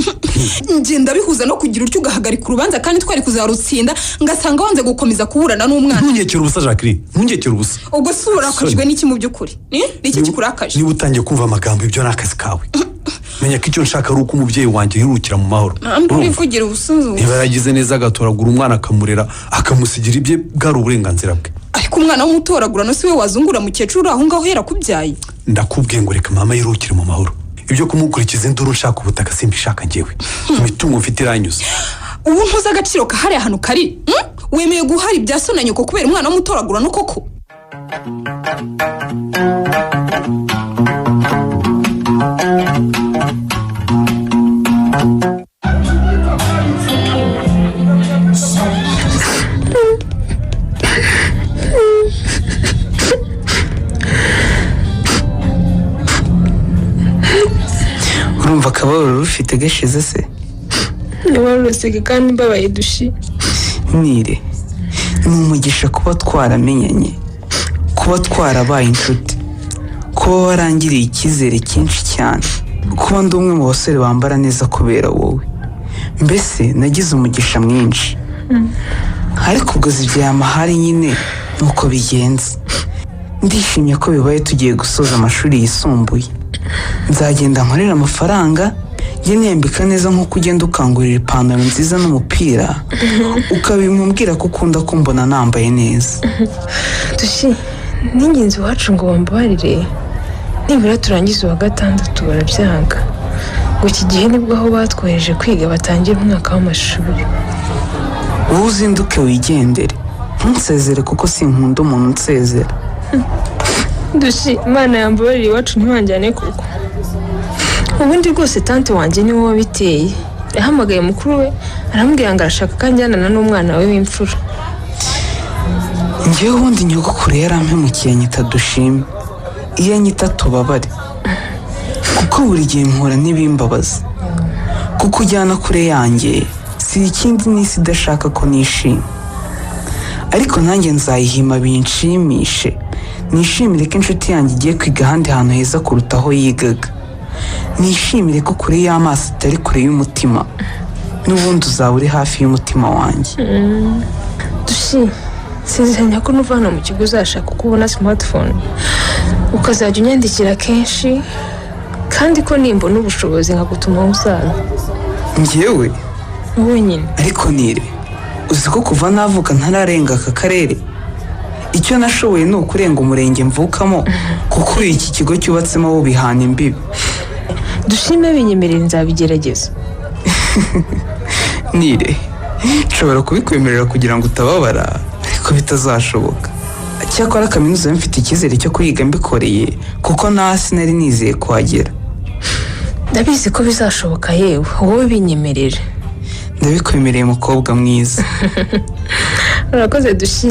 Speaker 6: Njye ndabihuza no kugira utyo ugahagarika urubanza kandi twari kuzarutsinda, ngasanga wanze gukomeza kuburana n'umwana.
Speaker 4: Ntungekere ubusa, Jacqueline, ntungekere ubusa.
Speaker 6: Ubwo se urakajwe n'iki mu by'ukuri? Ni iki kikurakaje?
Speaker 4: Niba utangiye kumva amagambo, ibyo ni akazi kawe. Menya ko icyo nshaka ari uko umubyeyi wanjye yirukira mu mahoro.
Speaker 6: Ntabwo urivugira ubusunzu.
Speaker 4: Niba yaragize neza agatoragura umwana akamurera, akamusigira ibye, bwari uburenganzira bwe.
Speaker 6: Ariko umwana w'umutoragurano si we wazungura mukecuru uri aho ngaho yarakubyaye.
Speaker 4: Ndakubwiye ngo reka mama yirukire mu mahoro. Ibyo kumukurikiza induru nshaka ubutaka simbishaka njyewe. Imitungo mfite iranyuze.
Speaker 6: Ubu ntuzi agaciro kahariye ahantu kari? Wemeye guhara ibya so na nyoko kubera umwana w'umutoragurano koko?
Speaker 10: Urumva akababaro rufite gashize se?
Speaker 5: Waruruseka kandi mbabaye, Dushi.
Speaker 10: Nire, ni umugisha kuba twaramenyanye, kuba twarabaye inshuti, kuba warangiriye icyizere cyinshi cyane, kuba ndi umwe mu basore bambara neza kubera wowe. Mbese nagize umugisha mwinshi, ariko ubwo zibyaye amahari nyine nuko bigenze. Ndishimye ko bibaye tugiye gusoza amashuri yisumbuye. Nzagenda nkorera amafaranga njye niyambika neza nk'uko ugenda ukangurira ipantaro nziza n'umupira, ukabimumbwira ko ukunda kumbona nambaye neza.
Speaker 5: Dushi, n'ingenzi iwacu ngo bambabarire nibura turangize uwa gatandatu, barabyanga ngo iki gihe nibwo aho batwohereje kwiga batangira umwaka w'amashuri.
Speaker 10: Wowe uzinduke wigendere, ntunsezere kuko sinkunda umuntu unsezera.
Speaker 5: Dushi, Imana yambabarire iwacu ntibanjyane kuko ubundi rwose tante wanjye niwe wabiteye. Yahamagaye mukuru we aramubwira ngo arashaka ko anjyanana n'umwana we w'imfura.
Speaker 10: Njyewe ubundi nyogokuru yarampemukiye anyita Dushime, iyo anyita Tubabare, kuko buri gihe mpura n'ibimbabaza. Kuko ujyana kure yanjye si ikindi n'isi idashaka ko nishima, ariko nanjye nzayihima binshimishe, nishimire ko inshuti yanjye igiye kwiga ahandi hantu heza kuruta aho yigaga, nishimire ko kure y'amaso atari kure y'umutima, n'ubundi uzaba uri hafi y'umutima wanjye.
Speaker 5: Dushi, nsezeranya ko nuva hano mu kigo uzashaka uko ubona smartphone ukazajya unyandikira kenshi, kandi ko nimbona ubushobozi nkagutuma aho uzaza.
Speaker 10: Njyewe?
Speaker 5: Wowe nyine.
Speaker 10: Ariko Nire, uzi ko kuva navuka ntararenga aka karere? Icyo nashoboye ni ukurenga umurenge mvukamo, kuko iki kigo cyubatsemo bo bihana imbibi.
Speaker 5: Dushime, binyemerera nzabigerageza.
Speaker 10: Nire, nshobora kubikwemerera kugira ngo utababara, ariko bitazashoboka. Cyakora kaminuza yo mfite icyizere cyo kuyiga mbikoreye, kuko na hasi nari nizeye kuhagera.
Speaker 5: Ndabizi ko bizashoboka, yewe wowe binyemerere.
Speaker 10: Ndabikwemereye mukobwa mwiza.
Speaker 5: Urakoze Dushi.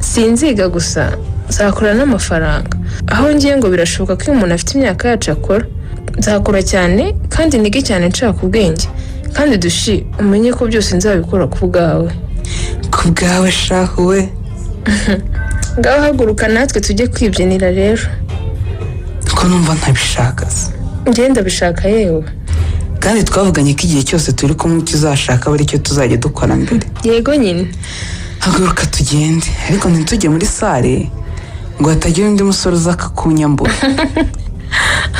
Speaker 5: Sinziga gusa, nzakora n'amafaranga. Aho ngiye ngo birashoboka ko iyo umuntu afite imyaka yacu akora. Nzakora cyane kandi nige cyane nshaka ubwenge. Kandi Dushi, umenye ko byose nzabikora ku bwawe.
Speaker 10: Ku bwawe shahu we.
Speaker 5: Ngaho haguruka natwe tujye kwibyinira rero.
Speaker 10: Ko numva ntabishaka se?
Speaker 5: Njye ndabishaka yewe.
Speaker 10: Kandi twavuganye ko igihe cyose turi kumwe icyo uzashaka aba aricyo tuzajya dukora mbere.
Speaker 5: Yego nyine.
Speaker 10: Haguruka tugende, ariko ntitujye muri sale ngo hatagira undi musore uza akakunyambura.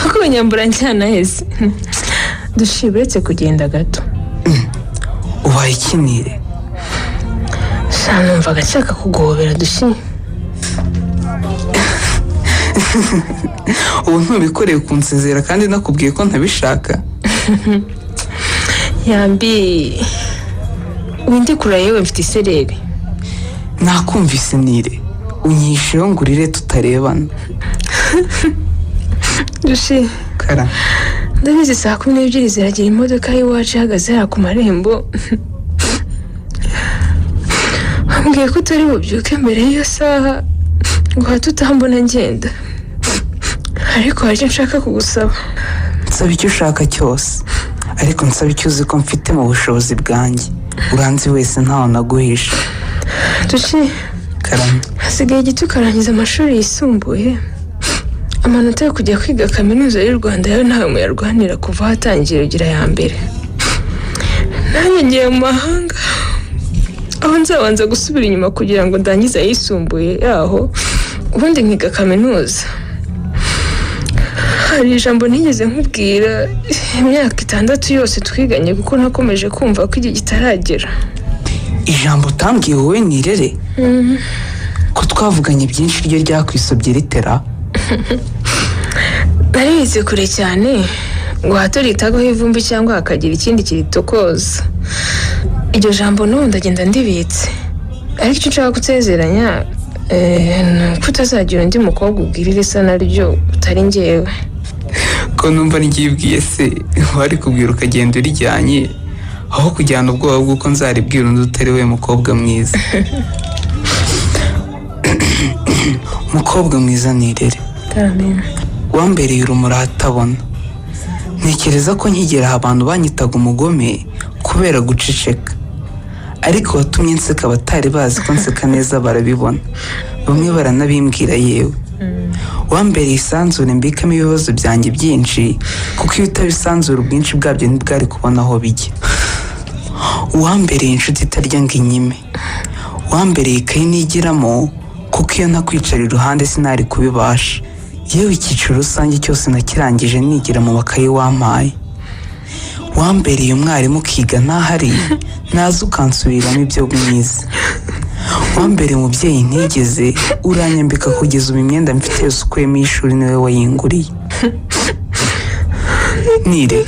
Speaker 5: Akunyambura njyana hese? Dushi, uretse kugenda gato.
Speaker 10: Ubaye ikinire?
Speaker 5: Sha, numvaga nshaka kuguhobera Dushi.
Speaker 10: Ubu ntubikoreye kunsezera kandi nakubwiye ko ntabishaka.
Speaker 5: Yambi, windikura yewe, mfite isereri.
Speaker 10: Nakumvise Nire, unyisheho ngo urire tutarebana.
Speaker 5: Dushi,
Speaker 10: Kara.
Speaker 5: Ndabizi 12:00 ziragera imodoka y'iwacu ihagaze hariya ku marembo. Wambwiye ko utari bubyuke mbere y'iyo saha ngo hato utambona ngenda, ariko hari icyo nshaka kugusaba.
Speaker 10: Nsaba icyo ushaka cyose, ariko nsaba icyo uzi ko mfite mu bushobozi bwanjye. Uranzi wese ntawe naguhisha.
Speaker 5: Dushi,
Speaker 10: Karame.
Speaker 5: hasigaye igiti ukarangiza amashuri yisumbuye. Amanota yo kujya kwiga kaminuza y'u Rwanda yo ntawe muyarwanira kuva hatangira ugira ya mbere. Nanjye ngiye mu mahanga aho nzabanza gusubira inyuma kugira ngo ndangize ayisumbuye yaho, ubundi nkiga kaminuza. Hari ijambo ntigeze nkubwira imyaka 6 yose twiganye, kuko nakomeje kumva ko igihe kitaragera.
Speaker 10: Ijambo utambwiye wowe Nirere, ko twavuganye byinshi, ryo ryakwisobye ritera?
Speaker 5: Naribitse kure cyane ngo hato ritagaho ivumbi cyangwa hakagira ikindi kiritokoza. Iryo jambo n'ubu ndagenda ndibitse, ariko icyo nshaka gusezeranya ni uko utazagira undi mukobwa ubwira irisa naryo utari njyewe.
Speaker 10: Ko numva nryibwiye se, wari kubwira ukagenda urijyanye aho kujyana ubwoba bw'uko nzaribwira undi utari we mukobwa mwiza. Mukobwa mwiza Nirere, wambereye urumuri ahatabona. Ntekereza ko nkigera aha abantu banyitaga umugome kubera guceceka, ariko watumye nseka abatari bazi ko nseka neza barabibona, bamwe baranabimbwira. Yewe, wambereye isanzure mbikamo ibibazo byanjye byinshi, kuko iyo utabisanzura ubwinshi bwabyo ntibwari kubona aho bijya. Wambereye inshuti itarya ngo inyime, wambereye ikayi nigiramo, kuko iyo ntakwicara iruhande sinari kubibasha. Yewe, icyiciro rusange cyose nakirangije nigira mu makayi wampaye. Wambereye umwarimu ukiga ntahari, naza ukansubiriramo ibyo mwiza. Wambereye umubyeyi ntigeze, uranyambika kugeza ubu imyenda mfite yose ukuyemo iy'ishuri niwe wayinguriye. Nire,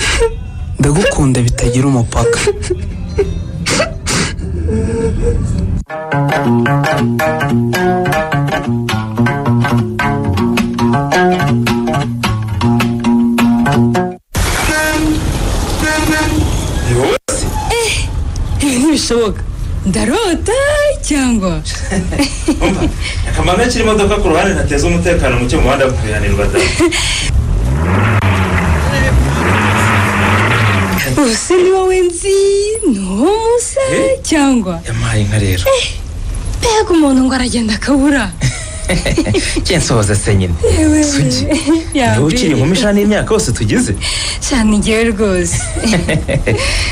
Speaker 10: ndagukunda bitagira umupaka.
Speaker 11: Ibi ntibishoboka, ndarota cyangwa?
Speaker 13: Akamaro kiri imodoka ku ruhande ntateza umutekano muke mu muhanda kubihanirwa da.
Speaker 11: Ubuse ni wowe nzi, ni uwo musa cyangwa?
Speaker 13: Yampaye inka rero.
Speaker 11: Mbega umuntu ngo aragenda akabura.
Speaker 13: Nsohoza se nyine. Sugi, niba ukiri inkumi shana n'imyaka yose tugize.
Speaker 11: Shana ngewe rwose.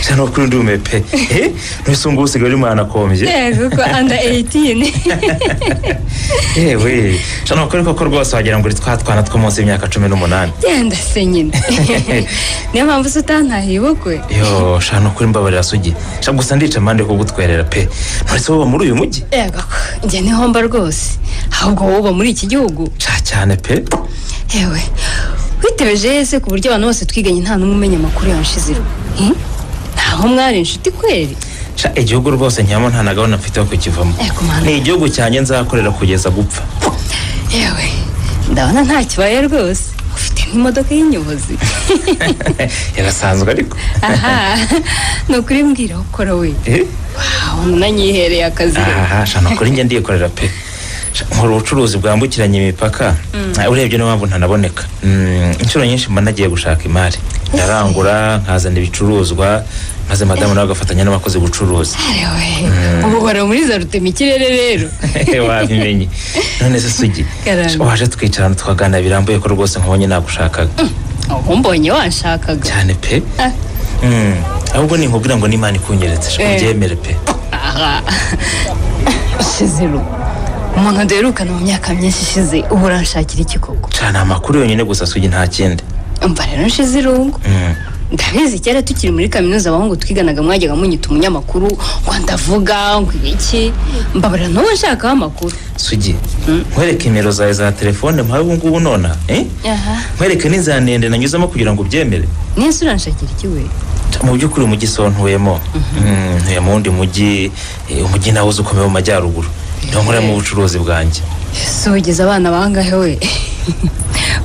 Speaker 13: Shana ukuri ndumiwe pe. Ntuse ngubu usigaye uri mwanakombye.
Speaker 11: Yego ko under 18.
Speaker 13: Yewe, shana ukuri koko rwose wagira ngo uri twa twana two munsi y'imyaka 18.
Speaker 11: Genda se nyine. Niyo mpamvu se utantahiye ubukwe.
Speaker 13: Yo, shana ukuri mbabarira Sugi. Sha gusa ndica amande kugutwerera pe. Nturetse wowe muri uyu mujyi?
Speaker 11: Yego ko njye nihomba rwose. Ahubwo wowe uba muri iki gihugu.
Speaker 13: Sha cyane pe.
Speaker 11: Yewe, witebeje yese ku buryo abantu bose twiganye nta n'umwe umenya amakuru yawe Nshiziro. Ntaho mwari inshuti kweri?
Speaker 13: Sha igihugu rwose nkiyamo nta na gahunda mfite yo kukivamo. Ni igihugu cyanjye nzakorera kugeza gupfa.
Speaker 11: Yewe, ndabona nta kibaye rwose. Ufite n'imodoka y'inyobozi.
Speaker 13: Yarasanzwe ariko.
Speaker 11: Aha, ni ukuri mbwira aho ukora we. Wow, unanyihereye akazi.
Speaker 13: Aha, sha ni ukuri njye ndikorera pe. Nkora ubucuruzi bwambukiranya imipaka. Urebye niyo mpamvu ntanaboneka. Inshuro nyinshi mba nagiye gushaka imari, ndarangura nkazana ibicuruzwa, maze madamu nawe agafatanya n'abakozi gucuruza.
Speaker 11: Ubu uhora muri za rutemikirere rero.
Speaker 13: Wabimenye none se Sugi, waje twicarana tukaganira birambuye ko rwose nkubonye nagushakaga.
Speaker 11: Ubu mbonye wanshakaga
Speaker 13: cyane pe. Ahubwo ninkubwira ngo n'Imana ikunyeretse ubyemere pe.
Speaker 11: Shiziro, umuntu duherukana mu myaka myinshi ishize, ubu uranshakira iki koko?
Speaker 13: Cyane amakuru yonyine gusa Sugi, nta kindi.
Speaker 11: Umva rero Nshizirungu, ndabizi kera tukiri muri kaminuza abahungu twiganaga mwajyaga munyita umunyamakuru, ngo ndavuga ngo ibiki, mbabarira n'ubu nshakaho amakuru.
Speaker 13: Sugi, nkwereke nimero zawe za telefone mpawe ubu ngubu nonaha, nkwereke n'inzira ndende nanyuzemo kugira ngo ubyemere.
Speaker 11: Nese uranshakira iki we?
Speaker 13: Mu by'ukuri umujyi so ntuyemo, ntuye mu wundi mujyi, umujyi nawe uzi ukomeye mu majyaruguru, niho nkoreramo ubucuruzi bwanjye.
Speaker 11: Ese ugize abana bangahe we?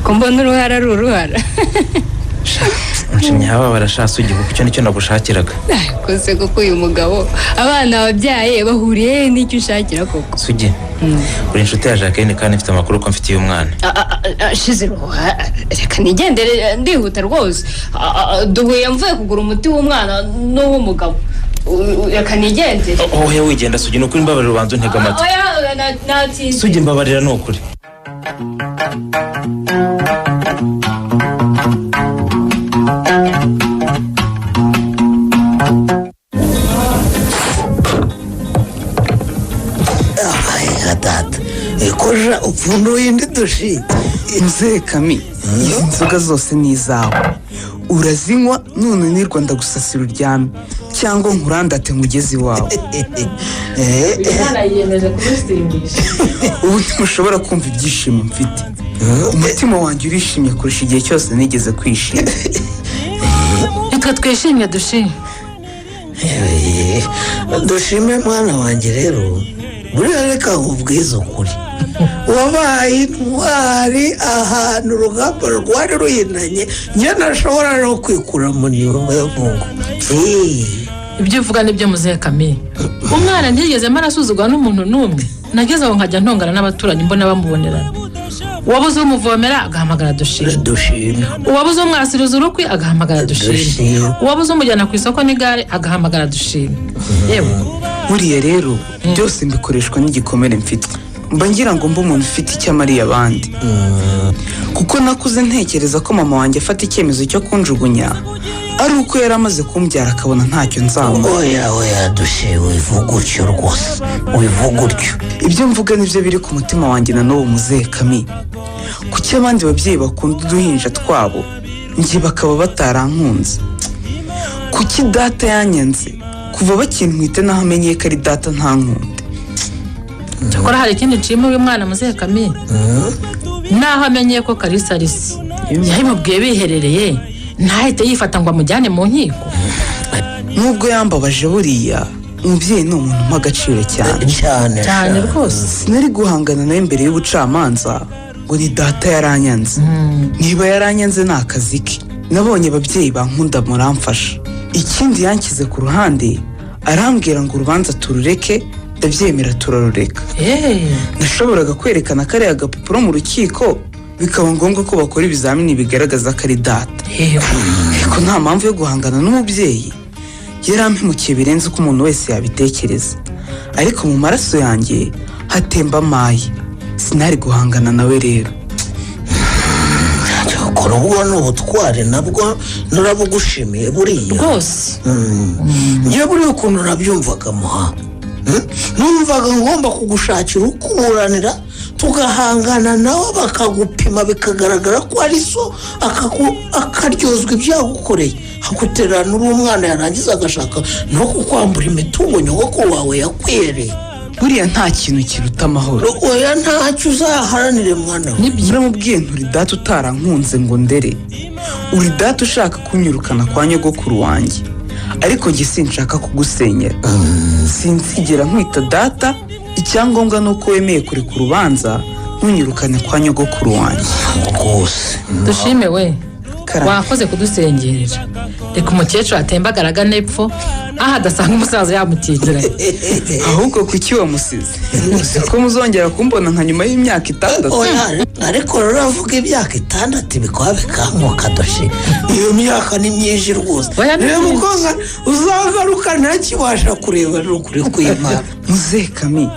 Speaker 11: Ko mbona uruhara ari uruhara.
Speaker 13: Nshimye haba barashatse ugiye kuko icyo nicyo nagushakiraga.
Speaker 11: Kose kuko uyu mugabo abana wabyaye bahuriye n'icyo ushakira koko.
Speaker 13: Sugi, uri inshuti ya Jacqueline kandi mfite amakuru ko mfitiye umwana.
Speaker 11: Shiziro, reka nigendere ndihuta rwose. Duhuye mvuye kugura umuti w'umwana n'uw'umugabo. Reka nigendere.
Speaker 13: Oya wigenda Sugi, ni ukuri mbabarira ubanza untega amatwi.
Speaker 11: Oya natsinze.
Speaker 13: Sugi mbabarira ni ukuri.
Speaker 12: Data, koja upfunduye indi dushi.
Speaker 10: Muzehe Kami, Izi nzoga zose ni izawe, urazinywa nunanirwa ndagusasira uryame cyangwa nkurandate nkugeze iwawe.
Speaker 14: Umwana yiyemeje kudusindisha.
Speaker 10: Ubu ntimushobora kumva ibyishimo mfite. Umutima wanjye urishimye kurusha igihe cyose nigeze kwishima.
Speaker 14: Nitwe twishimye, dushime.
Speaker 12: Dushime mwana wanjye rero, buriya reka nkubwize ukuri, wabaye intwari ahantu urugamba rwari ruhinanye, njye ntashobora no kwikura mu mungu.
Speaker 14: Ibyo uvuga nibyo, muzehe Kamere. Umwana ntiyigeze arasuzugwa n'umuntu n'umwe. Nageze aho nkajya ntongana n'abaturanyi mbona bamubonerana. Uwabuze umuvomera agahamagara Dushime.
Speaker 12: Dushime.
Speaker 14: Uwabuze umwasiriza urukwi agahamagara Dushime. Uwabuze umujyana ku isoko n'igare agahamagara Dushime, yewe.
Speaker 10: Buriya rero byose mbikoreshwa n'igikomere mfite. Mba ngira ngo mbe umuntu ufite icyo amariye abandi, kuko nakuze ntekereza ko mama wanjye afata icyemezo cyo kunjugunya ari uko yari amaze kumbyara akabona ntacyo nzamura.
Speaker 12: Oya, oya, Dushe, wivuga utyo rwose, wivuga utyo.
Speaker 10: Ibyo mvuga nibyo biri ku mutima wanjye na n'ubu, muzehe Kami. Kuki abandi babyeyi bakunda uduhinja twabo, njye bakaba batarankunze? Kuki data yanyanze kuva bakintwite, n'aho amenyeye ko ari data ntankunde?
Speaker 14: Cyakora hari ikindi nshima uyu mwana, muzehe Kamere. Naho amenye ko Kalisa ari se, yabimubwiye biherereye, ntahite yifata ngo amujyane mu nkiko.
Speaker 10: Nubwo yambabaje, buriya umubyeyi ni umuntu umpa agaciro cyane.
Speaker 12: Cyane.
Speaker 14: Cyane rwose.
Speaker 10: Sinari guhangana nawe imbere y'ubucamanza ngo ni data yaranyanze. Niba yaranyanze ni akazi ke. Nabonye ababyeyi bankunda, muramfasha. Ikindi, yanshyize ku ruhande arambwira ngo urubanza turureke, ndabyemera turarureka. Nashoboraga kwerekana kariya gapapuro mu rukiko, bikaba ngombwa ko bakora ibizamini bigaragaza ko ari data, ariko nta mpamvu yo guhangana n'umubyeyi. Yarampemukiye birenze uko umuntu wese yabitekereza, ariko mu maraso yanjye hatemba amayi, sinari guhangana nawe rero.
Speaker 12: Cyakora ubwo ni ubutwari, nabwo narabugushimiye buriya.
Speaker 14: Rwose.
Speaker 12: Njye buriya ukuntu nabyumvaga, muha, numvaga ngomba kugushakira ukuburanira, tugahangana nawe, bakagupima bikagaragara ko ari so, akaryozwa ibyagukoreye, agutererana uri umwana, yarangiza agashaka no kukwambura imitungo nyogokuru wawe yakwihereye.
Speaker 10: Buriya nta kintu kiruta amahoro.
Speaker 12: Oya, ntacyo, uzaharanire mwana we.
Speaker 10: Naramubwiye nturi data utarankunze ngo ndere, uri data ushaka kunyirukana kwa nyogokuru wanjye, ariko njye sinshaka kugusenyera, sinzigera nkwita data. Icyangombwa ni uko wemeye kureka urubanza, ntunyirukane kwa nyogokuru wanjye.
Speaker 12: Rwose.
Speaker 14: Dushime we, wakoze kudusengerera. Reka umukecuru atembagara agana epfo aho adasanga umusaza yamukingiranye.
Speaker 10: Ahubwo kuki wamusize? Uzi ko muzongera kumbona nka nyuma y'imyaka 6?
Speaker 12: Oya, ariko rero uravuga imyaka 6 bikaba bikanguka. Doshe, iyo myaka ni myinshi rwose. Reba uko uzagaruka ntakibasha kureba, ni ukuri kw'Imana.
Speaker 10: Muzehe Kami,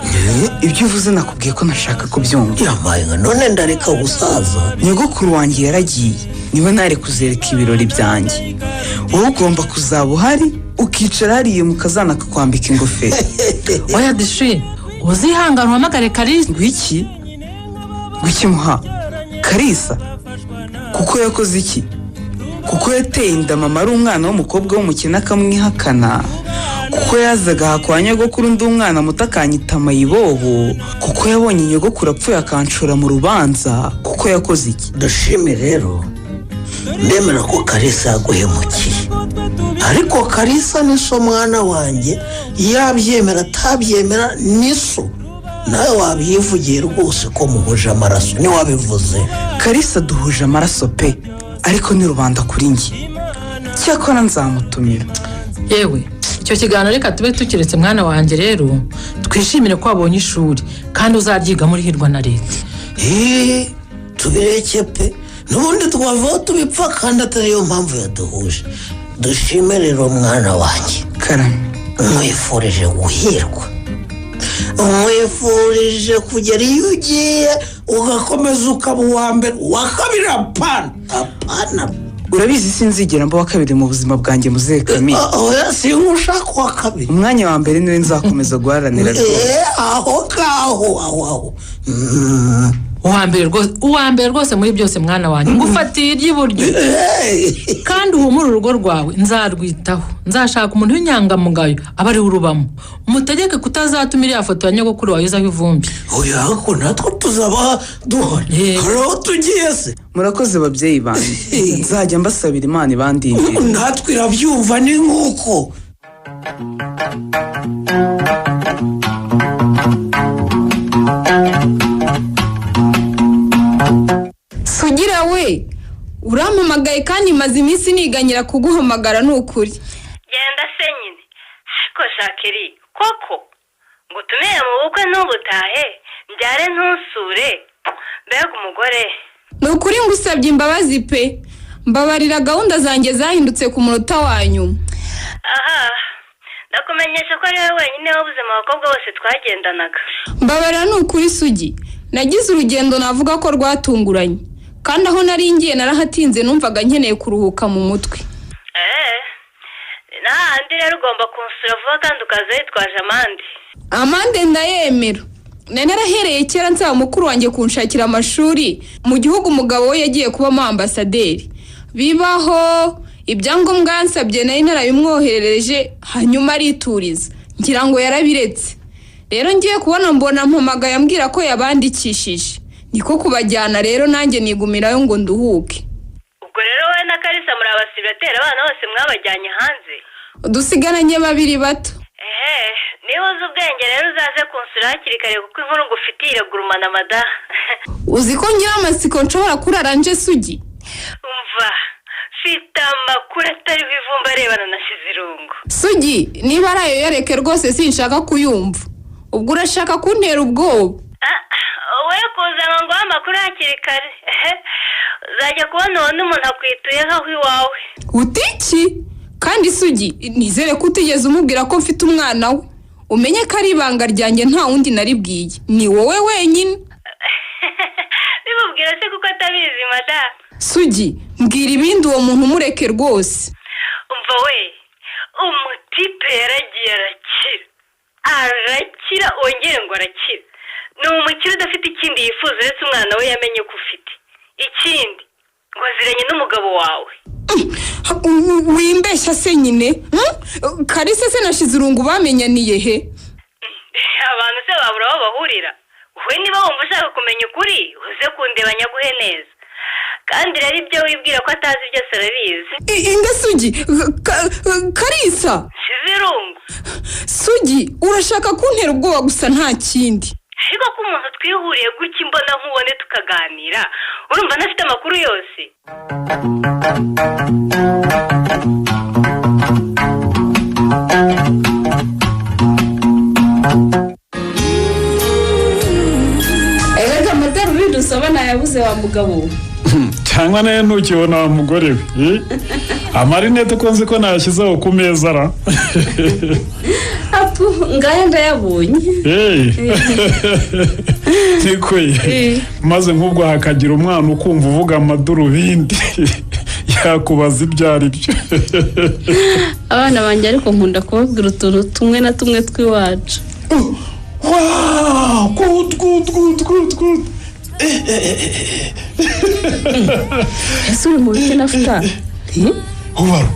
Speaker 10: ibyo uvuze nakubwiye ko nashaka kubyumva.
Speaker 12: Yambaye nka none ndareka gusaza.
Speaker 10: Nyogokuru wanjye yaragiye, niwe ntari kuzereka ibirori byanjye. Wowe ugomba kuzaba uhari, ukicara hariya mukazana akakwambika ingofero.
Speaker 14: Oya Dushi, uzihangana uhamagare Kalisa.
Speaker 10: Ngwiki? Ngwiki muha Kalisa? Kuko yakoze iki? Kuko yateye inda mama ari umwana w'umukobwa w'umukene akamwihakana, kuko yazaga aha kwa nyogokuru undi umwana muto akanyita mayibobo, kuko yabonye nyogokuru apfuye akanshora mu rubanza, kuko yakoze iki?
Speaker 12: Dushime rero, ndemera ko Kalisa yaguhemukiye, ariko Kalisa ni so mwana wanjye, yabyemera atabyemera ni so. Nawe wabyivugiye rwose ko muhuje amaraso, ntiwabivuze?
Speaker 10: Kalisa duhuje amaraso pe, ariko ni rubanda kuri njye. Cyakora nzamutumira.
Speaker 14: Yewe, icyo kiganiro reka tube tukiretse mwana wanjye. Rero twishimire ko wabonye ishuri kandi uzaryiga muri hirwa na leta.
Speaker 12: Eee, tubireke pe, n'ubundi twavaho tubipfa kandi atari yo mpamvu yaduhuje. Dushime rero mwana wanjye.
Speaker 10: Karame.
Speaker 12: Nkwifurije guhirwa, nkwifurije kugera iyo ugiye ugakomeza ukaba uwa mbere, uwa kabiri apana, apana.
Speaker 10: Urabizi, sinzigera mba uwa kabiri mu buzima bwanjye, muzehe Kami.
Speaker 12: Oya, singushaka uwa kabiri.
Speaker 10: Umwanya wa mbere niwe nzakomeza guharanira rwose.
Speaker 12: Aho ngaho, aho aho.
Speaker 14: Uwa mbere rwose, uwa mbere rwose muri byose, mwana wanjye, ngufatiye iry'iburyo. Kandi uhumure, urugo rwawe nzarwitaho. Nzashaka umuntu w'inyangamugayo aba ariwe urubamo, mutegeke kutazatuma iriya foto ya nyogokuru wawe izaho ivumbi.
Speaker 12: Oya, ariko natwe tuzaba duhari, hari aho tugiye se?
Speaker 10: Murakoze babyeyi banjye, nzajya mbasabira Imana ibandindire.
Speaker 12: Natwe irabyumva, ni nk'uko.
Speaker 6: Sugira we, urampamagaye kandi maze iminsi niganyira kuguhamagara, ni ukuri.
Speaker 15: Genda se nyine. Ariko Jacqueline, koko ngo utumire mu bukwe ntubutahe, mbyare ntusure, mbega umugore!
Speaker 6: Ni ukuri ngusabye imbabazi pe, mbabarira, gahunda zanjye zahindutse ku munota wa nyuma.
Speaker 15: Aha, ndakumenyesha ko ari wowe wenyine wabuze mu bakobwa bose twagendanaga.
Speaker 6: Mbabarira ni ukuri Sugi, nagize urugendo navuga ko rwatunguranye, kandi aho nari ngiye narahatinze, numvaga nkeneye kuruhuka mu mutwe.
Speaker 15: Eee, n'ahandi rero ugomba kunsura vuba kandi ukaza witwaje amande.
Speaker 6: Amande ndayemera. Nari narahereye kera nsaba mukuru wanjye kunshakira amashuri mu gihugu umugabo we yagiye kubamo ambasaderi. Bibaho ibyangombwa yansabye nari narabimwoherereje, hanyuma arituriza, ngira ngo yarabiretse. Rero ngiye kubona mbona mpamagaye ambwira ko yabandikishije, niko kubajyana rero nanjye nigumirayo ngo nduhuke.
Speaker 15: Ubwo rero wowe na Karisa muri abasibateri, abana bose mwabajyanye hanze?
Speaker 6: Dusigaranye babiri bato.
Speaker 15: Ehe, niba uzi ubwenge rero uzaze kunsura hakiri kare, kuko inkuru ngufitiye iragurumana mada.
Speaker 6: Uzi ko ngira amatsiko, nshobora kurara nje Sugi?
Speaker 15: Umva, mfite amakuru atariho ivumbi arebana na Shizirungu.
Speaker 6: Sugi, niba ari ayo yareke rwose, sinshaka kuyumva. Ubwo urashaka kuntera ubwoba.
Speaker 15: Wowe kuzana ngo nguhe amakuru hakiri kare, uzajya kubona ubona umuntu akwituye nk'aho iwawe.
Speaker 6: Utiki kandi Sugi, nizere ko utigeze umubwira ko mfite umwana we. Umenye ko ari ibanga ryanjye, nta wundi naribwiye, ni wowe wenyine.
Speaker 15: Bimubwira se kuko atabizi mada?
Speaker 6: Sugi, mbwira ibindi, uwo muntu umureke rwose.
Speaker 15: Umva we, umutipe yaragiye arakira, arakira, wongere ngo arakira. Ni umukire udafite ikindi yifuza uretse umwana we yamenye ko ufite. Ikindi, ngo aziranye n'umugabo wawe.
Speaker 6: Wimbeshya se nyine, Kalisa se na Shizirungu bamenyaniye he?
Speaker 15: Abantu se babura aho bahurira? Wowe niba wumva ushaka kumenya ukuri, uze kundeba nyaguhe neza. Kandi rero ibyo wibwira ko atazi byose arabizi.
Speaker 6: Inde Sugi? Karisa?
Speaker 15: Shizirungu.
Speaker 6: Sugi, urashaka kuntera ubwoba gusa, nta kindi.
Speaker 15: Ariko ko umuntu twihuriye gutya imbona nkubone tukaganira, urumva ntafite amakuru yose?
Speaker 3: Erega amadarubindi usaba nayabuze wa mugabo we.
Speaker 2: Cyangwa nayo ntukibona wa mugore we, eh? Amarinete uko nzi ko nayashyizeho ku meza ra?
Speaker 3: Apu, ngaya ndayabonye.
Speaker 2: Hey. Nikuye maze nk'ubwo hakagira umwana ukumva uvuga amadarubindi, yakubaza ibyo ari byo.
Speaker 3: Abana banjye ariko nkunda kubabwira utuntu tumwe na tumwe tw'iwacu.
Speaker 2: Wow, good, good, good, good, good.
Speaker 3: Ese uri mu biki nafuta?
Speaker 4: Ubaru,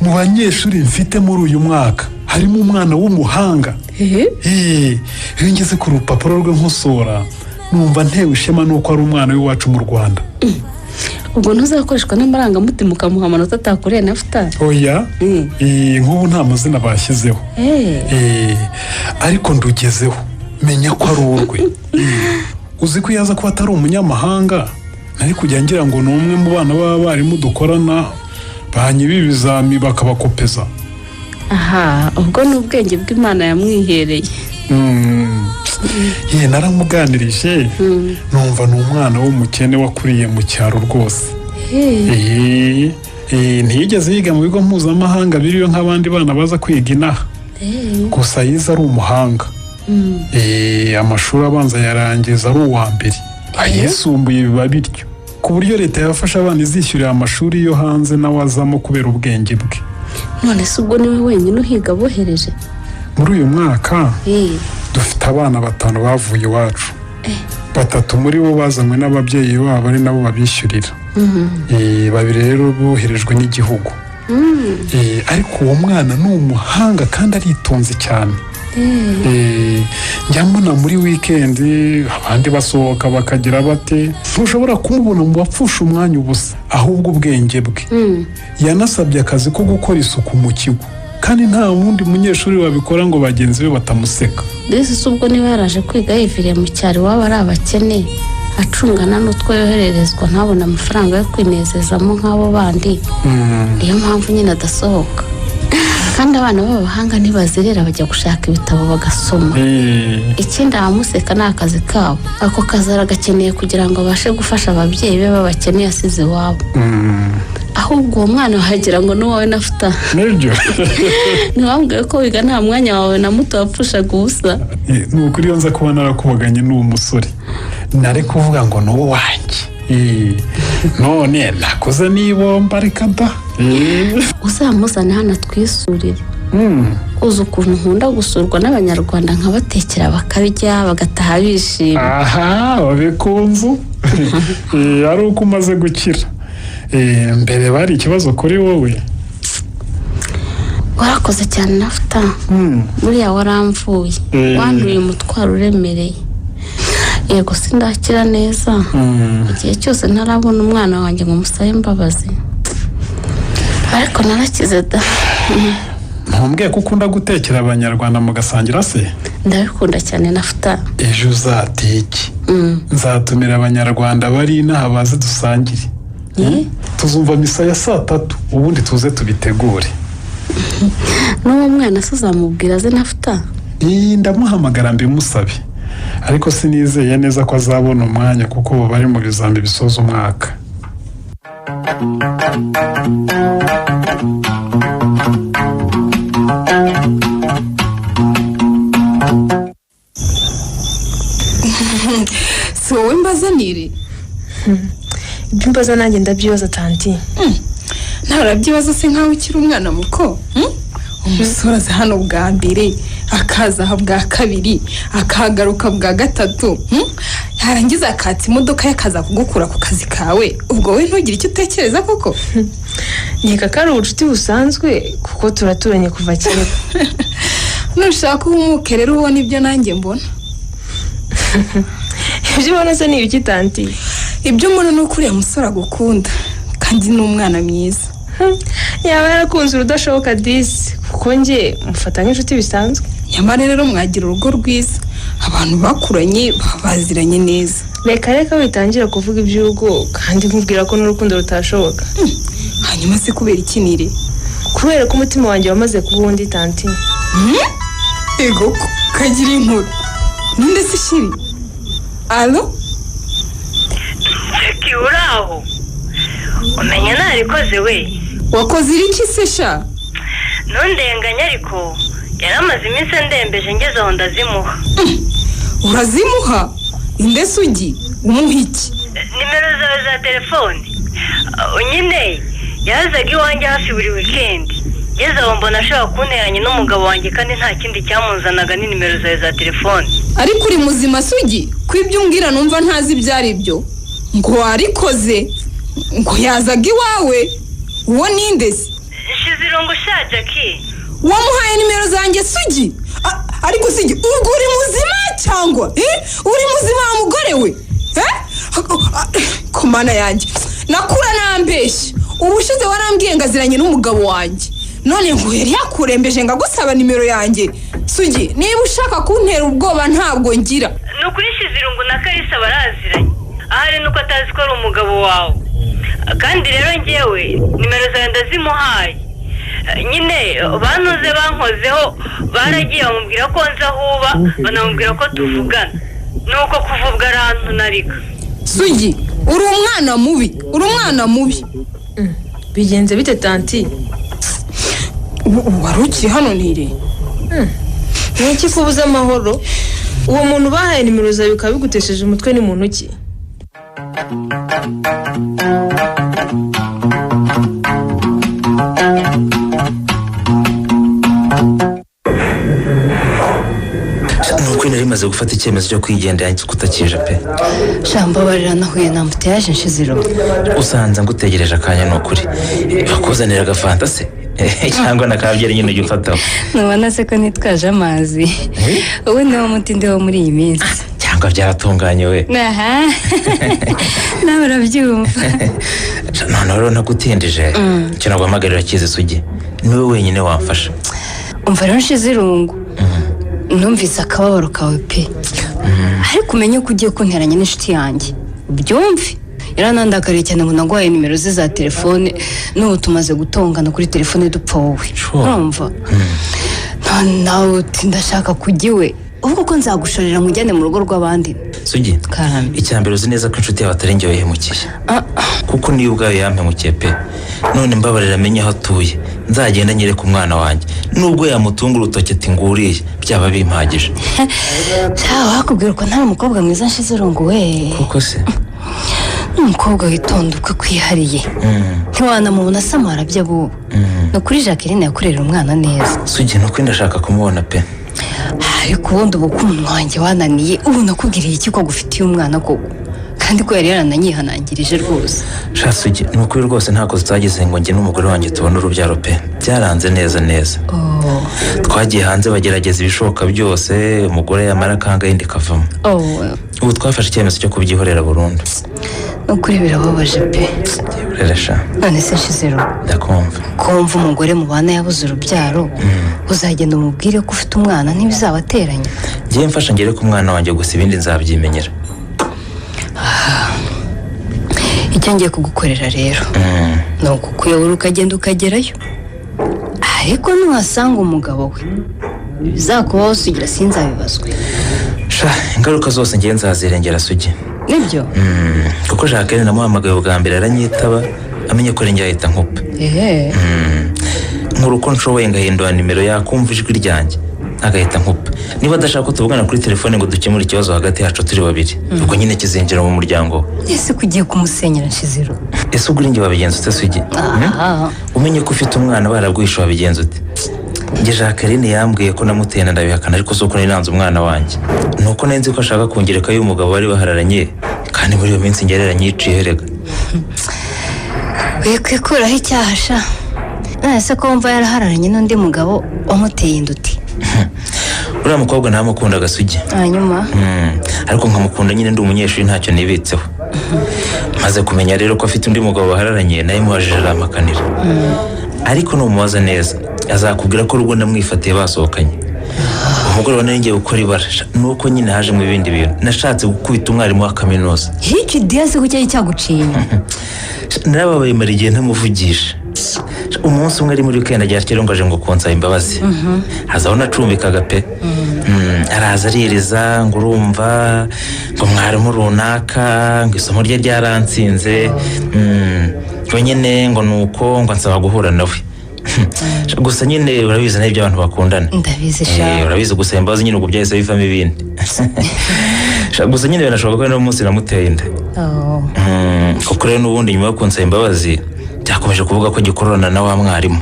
Speaker 4: mu banyeshuri mfite muri uyu mwaka harimo umwana w'umuhanga. Eh, iyo ngeze ku rupapuro rwe nkosora, numva ntewe ishema n'uko ari umwana w'iwacu mu Rwanda.
Speaker 3: Ubwo ntuzakoreshwa n'amarangamutima ukamuha amanota atakoreye nafuta?
Speaker 4: Oya. Eh, nk'ubu nta mazina bashyizeho. Eh, ariko ndugezeho menya ko ari urwe. Uzi ko iyo aza kuba atari umunyamahanga, nari kujya ngira ngo ni umwe mu bana b'abarimu dukorana banyiba ibizami bakabakopeza.
Speaker 3: Aha, ubwo ni ubwenge bw'Imana yamwihereye.
Speaker 4: Ye, naramuganirije numva ni umwana w'umukene wakuriye mu cyaro rwose. Eh, eh, ntiyigeze yiga mu bigo mpuzamahanga biriyo nk'abandi bana baza kwiga inaha. Gusa yize ari umuhanga. Eh, amashuri abanza yarangiza ari uwa mbere, ayisumbuye biba bityo, ku buryo leta yafasha abana izishyurira amashuri yo hanze, nawe azamo kubera ubwenge bwe.
Speaker 3: None se ubwo niwe wenyine uhiga abohereje?
Speaker 4: Muri uyu mwaka dufite abana batanu bavuye iwacu. Batatu muri bo bazanywe n'ababyeyi babo ari nabo babishyurira. Babiri rero boherejwe n'igihugu. Ariko uwo mwana ni umuhanga kandi aritonze cyane. Njya mbona muri wikendi abandi basohoka bakagira bate, ntushobora kumubona mu bapfusha umwanya ubusa, ahubwo ubwenge bwe. Yanasabye akazi ko gukora isuku mu kigo, kandi nta wundi munyeshuri wabikora ngo bagenzi be batamuseka.
Speaker 3: Mbese si ubwo niba yaraje kwiga yiviriye mu cyaro iwabo ari abakene, acungana n'utwo yohererezwa, ntabone amafaranga yo kwinezezamo nk'abo bandi, niyo mpamvu nyine adasohoka. Kandi abana b'abahanga ntibazerera, bajya gushaka ibitabo bagasoma. Ikindi abamuseka ni akazi kabo, ako kazi aragakeneye kugira ngo abashe gufasha ababyeyi be b'abakene yasize iwabo. Ahubwo uwo mwana wagira ngo n'uwawe nafuta.
Speaker 4: Nibyo.
Speaker 3: Ntiwambwiye ko wiga nta mwanya wawe na muto wapfushaga ubusa?
Speaker 4: Ni ukuri, iyo nza kuba narakubaganye n'uwo musore nari kuvuga ngo ni uwanjye. None nakoze nibomba, reka da.
Speaker 3: Uzamuzane hano twisurire. Uzi ukuntu nkunda gusurwa n'Abanyarwanda, nkabatekera bakarya bagataha bishimye.
Speaker 4: Aha babikunzu ari uko umaze gukira. Mbere bari ikibazo kuri wowe.
Speaker 3: Warakoze cyane nafuta, buriya waramvuye, wanduye umutwaro uremereye. Yego sindakira neza, igihe cyose ntarabona umwana wanjye ngo musabe imbabazi, ariko narakize da.
Speaker 4: Ntumbwiye ko ukunda gutekera Abanyarwanda mugasangira se?
Speaker 3: Ndabikunda cyane nafuta.
Speaker 4: Ejo uzateke, nzatumira Abanyarwanda bari inaha baze dusangire. Tuzumva misa ya saa 3, ubundi tuze tubitegure.
Speaker 3: N'uwo mwana se uzamubwira aze nafuta?
Speaker 4: Ndamuhamagara mbimusabe, ariko sinizeye neza ko azabona umwanya kuko ubu bari mu bizami bisoza umwaka.
Speaker 6: Si wowe mbazanire?
Speaker 5: Ibyo mbaza nanjye ndabyibaza tanti.
Speaker 6: Ntarabyibaza se nkaho ukiri umwana muko? Umusore aza hano bwa mbere, akaza aha bwa kabiri, akahagaruka bwa gatatu, Yarangiza akatsa imodoka ye akaza kugukura ku kazi kawe, ubwo wowe ntugire icyo utekereza koko?
Speaker 5: Nkeka ko ari ubucuti busanzwe kuko turaturanye kuva kera.
Speaker 6: Nushaka uhumuke rero ubona ibyo nanjye mbona.
Speaker 5: Ibyo ubona se ni ibiki tanti?
Speaker 6: Ibyo mbona ni uko uriya musore agukunda kandi ni umwana mwiza.
Speaker 5: Yaba yarakunze urudashoboka disi, kuko njye mufata nk'inshuti bisanzwe.
Speaker 6: Nyamara rero mwagira urugo rwiza, abantu bakuranye baba baziranye neza.
Speaker 5: Reka reka, witangira kuvuga iby'urugo kandi nkubwira ko n'urukundo rutashoboka.
Speaker 6: Hanyuma se kubera iki nire?
Speaker 5: Kubera ko umutima wanjye wamaze kuba undi tanti.
Speaker 6: Ego ko kagira inkuru, ninde se shiri? Alo?
Speaker 15: Jackie, uri aho? Umenya narikoze we.
Speaker 6: Wakoze iriki se sha?
Speaker 15: Ntundenganye, ariko yari amaze iminsi andembeje, ngeze aho ndazimuha.
Speaker 6: Urazimuha? Indese ugi umuha iki?
Speaker 15: Nimero zawe za telefone. Nyine yazaga iwanjye hafi buri wikendi, ngeze aho mbona ashobora kunteranya n'umugabo wanjye, kandi nta kindi cyamuzanaga ni nimero zawe za telefone.
Speaker 6: Ariko uri muzima sugi? Ko ibyo umbwira numva ntazi ibyo ari byo, ngo warikoze, ngo yazaga iwawe, uwo ninde se?
Speaker 15: Nshizirungu sha Jackie.
Speaker 6: Wamuhaye nimero zanjye sugi? Ariko sugi, ubwo uri muzima cyangwa uri muzima wa mugore we? Ku mana yanjye, nakura nambeshye. Ubushize warambwiye ngo aziranye n'umugabo wanjye, none ngo yari yakurembeje ngo agusaba nimero yanjye. Sugi, niba ushaka kuntera ubwoba ntabwo ngira.
Speaker 15: Ni ukuri, Shizirungu na Kalisa baraziranye, ahari nuko atazi ko ari umugabo wawe. Kandi rero ngewe nimero zawe ndazimuhaye. Nyine banuze bankozeho, baragiye bamubwira ko nza aho uba, banamubwira ko tuvugana, nuko kuva ubwo arantunarika.
Speaker 6: Sugi, uri umwana mubi, uri umwana mubi.
Speaker 5: Bigenze bite tanti?
Speaker 6: Wari ukiri hano ntire?
Speaker 5: Ni iki kubuza amahoro? Uwo muntu bahaye nimero zawe bikaba bigutesheje umutwe ni muntu ki?
Speaker 12: Ni ukuri.
Speaker 13: Ukuri nari maze gufata icyemezo cyo kwigendera kutakije pe.
Speaker 11: Shambabarira, nahuye na embouteillage nshiziro.
Speaker 13: Usanze ngutegereje akanya, ni ukuri. Bakuzanira agafanta se cyangwa na kabyeri nyine ujya ufataho?
Speaker 11: Ntubona se ko nitwaje amazi? Ubu niwo muti ndiho muri iyi minsi.
Speaker 13: Cyangwa byaratunganye we?
Speaker 11: Aha, nawe urabyumva.
Speaker 13: Noneho rero ntagutindije, icyo naguhamagarira kizi, Sugi, niwe wenyine wamfasha.
Speaker 11: Umva rero nshizirungu, numvise akababaro kawe pe, ariko umenye ko ugiye kunteranya n'inshuti yanjye, ubyumve. Yaranandakariye cyane ngo naguhaye nimero ze za telefone, n'ubu tumaze gutongana kuri telefone dupfa wowe. Urumva none nawe uti ndashaka kujya iwe, ubwo ko nzagushorera nkujyane mu rugo rw'abandi.
Speaker 13: Sugi, icya mbere, uzi neza ko inshuti yawe atari njye wayihemukiye, kuko niyo ubwayo yampemukiye pe. None mbabarira amenye aho atuye, nzagenda nyereke umwana wanjye. Nubwo yamutunga urutoki ati nguriye, byaba bimpagije.
Speaker 11: Cyawe wakubwira ko ntari umukobwa mwiza nshizirungu we?
Speaker 13: Kuko se?
Speaker 11: Ni umukobwa witonda ukwe kwihariye, ntiwanamubona asamara by'abubu. Ni ukuri, Jacqueline yakurera umwana neza.
Speaker 13: Sugi, ni ukuri ndashaka kumubona pe.
Speaker 11: Ariko ubundi ubu ko umunwa wanjye wananiye, ubu nakubwiriye iki ko gufitiye umwana koko, kandi ko yari yarananyihanangirije rwose?
Speaker 13: Sha Sugi, ni ukuri rwose ntako tutagize ngo njye n'umugore wanjye tubone urubyaro pe, byaranze neza neza. Twagiye hanze bagerageza ibishoboka byose, umugore yamara akanga yindi ikavamo. Ubu twafashe icyemezo cyo kubyihorera burundu.
Speaker 11: Ni ukuri birababaje pe.
Speaker 13: Rero sha.
Speaker 11: None se nshizero?
Speaker 13: Ndakumva.
Speaker 11: Ko wumva umugore mubana yabuze urubyaro, uzagenda umubwire ko ufite umwana, ntibizabateranya?
Speaker 13: Ngiye mfasha ngere ku mwana wanjye gusa, ibindi nzabyimenyera.
Speaker 11: Icyo ngiye kugukorera rero ni ukukuyobora ukagenda ukagerayo, ariko nuhasanga umugabo we, bizakubaho sugira sinzabibazwe.
Speaker 13: Sha, ingaruka zose ngiye nzazirengera, Sugi.
Speaker 11: Nibyo.
Speaker 13: Kuko Jacqueline namuhamagaye ubwa mbere aranyitaba, amenye ko ari njye ahita nkupa. Nkora uko nshoboye ngahindura nimero, yakumva ijwi ryanjye agahita nkupa. Niba adashaka ko tuvugana kuri telefone ngo dukemure ikibazo hagati yacu turi babiri, ubwo nyine kizinjira mu muryango we.
Speaker 11: Ese ko ugiye kumusenyera nshiziro?
Speaker 13: Ese ubwo uri njye wabigenza ute, Sugi?
Speaker 11: Aha.
Speaker 13: Umenye ko ufite umwana barabwihishe, wabigenza ute? Njye Jacqueline yambwiye ko namuteye inda ndabihakana, ariko si uko nari nanze umwana wanjye, ni uko nari nzi ko ashaka kungereka y'umugabo bari bahararanye, kandi muri iyo minsi ngereranye yiciye erega.
Speaker 11: Wikwikuraho icyaha sha. None se ko wumva yarahararanye n'undi mugabo wamuteye inda uti?
Speaker 13: Uriya mukobwa ntamukundaga, Sugi.
Speaker 11: Hanyuma?
Speaker 13: Ariko nkamukunda nyine ndi umunyeshuri ntacyo nibitseho. Maze kumenya rero ko afite undi mugabo bahararanye, nawe muhajije arampakanira. Ariko numubaza neza azakubwira ko urugo ndamwifatiye basohokanye umugoroba nari ngiye gukora ibara. Nuko nyine hajemo ibindi bintu, nashatse gukubita umwarimu wa kaminuza.
Speaker 11: Hiki diyasi ko cyari cyaguciye inyuma?
Speaker 13: Narababaye mara igihe ntamuvugisha. Umunsi umwe ari muri weekend agera kera ngo aje ngo kunsaba imbabazi, haza aho nacumbikaga pe. Araza aririza ngo urumva ngo mwarimu runaka ngo isomo rye ryaransinze. Ngo nyine ngo ni uko ngo ansaba guhura nawe gusa. Nyine urabizi n'ibyo abantu bakundana.
Speaker 11: Ndabizi sha.
Speaker 13: Urabizi, gusaba imbabazi nyine ubwo byahise bivamo ibindi. Sha, gusa nyine binashoboka ko ari n'umunsi namuteye inda. Kuko rero n'ubundi nyuma yo kunsaba imbabazi byakomeje kuvuga ko gikorana na wa mwarimu.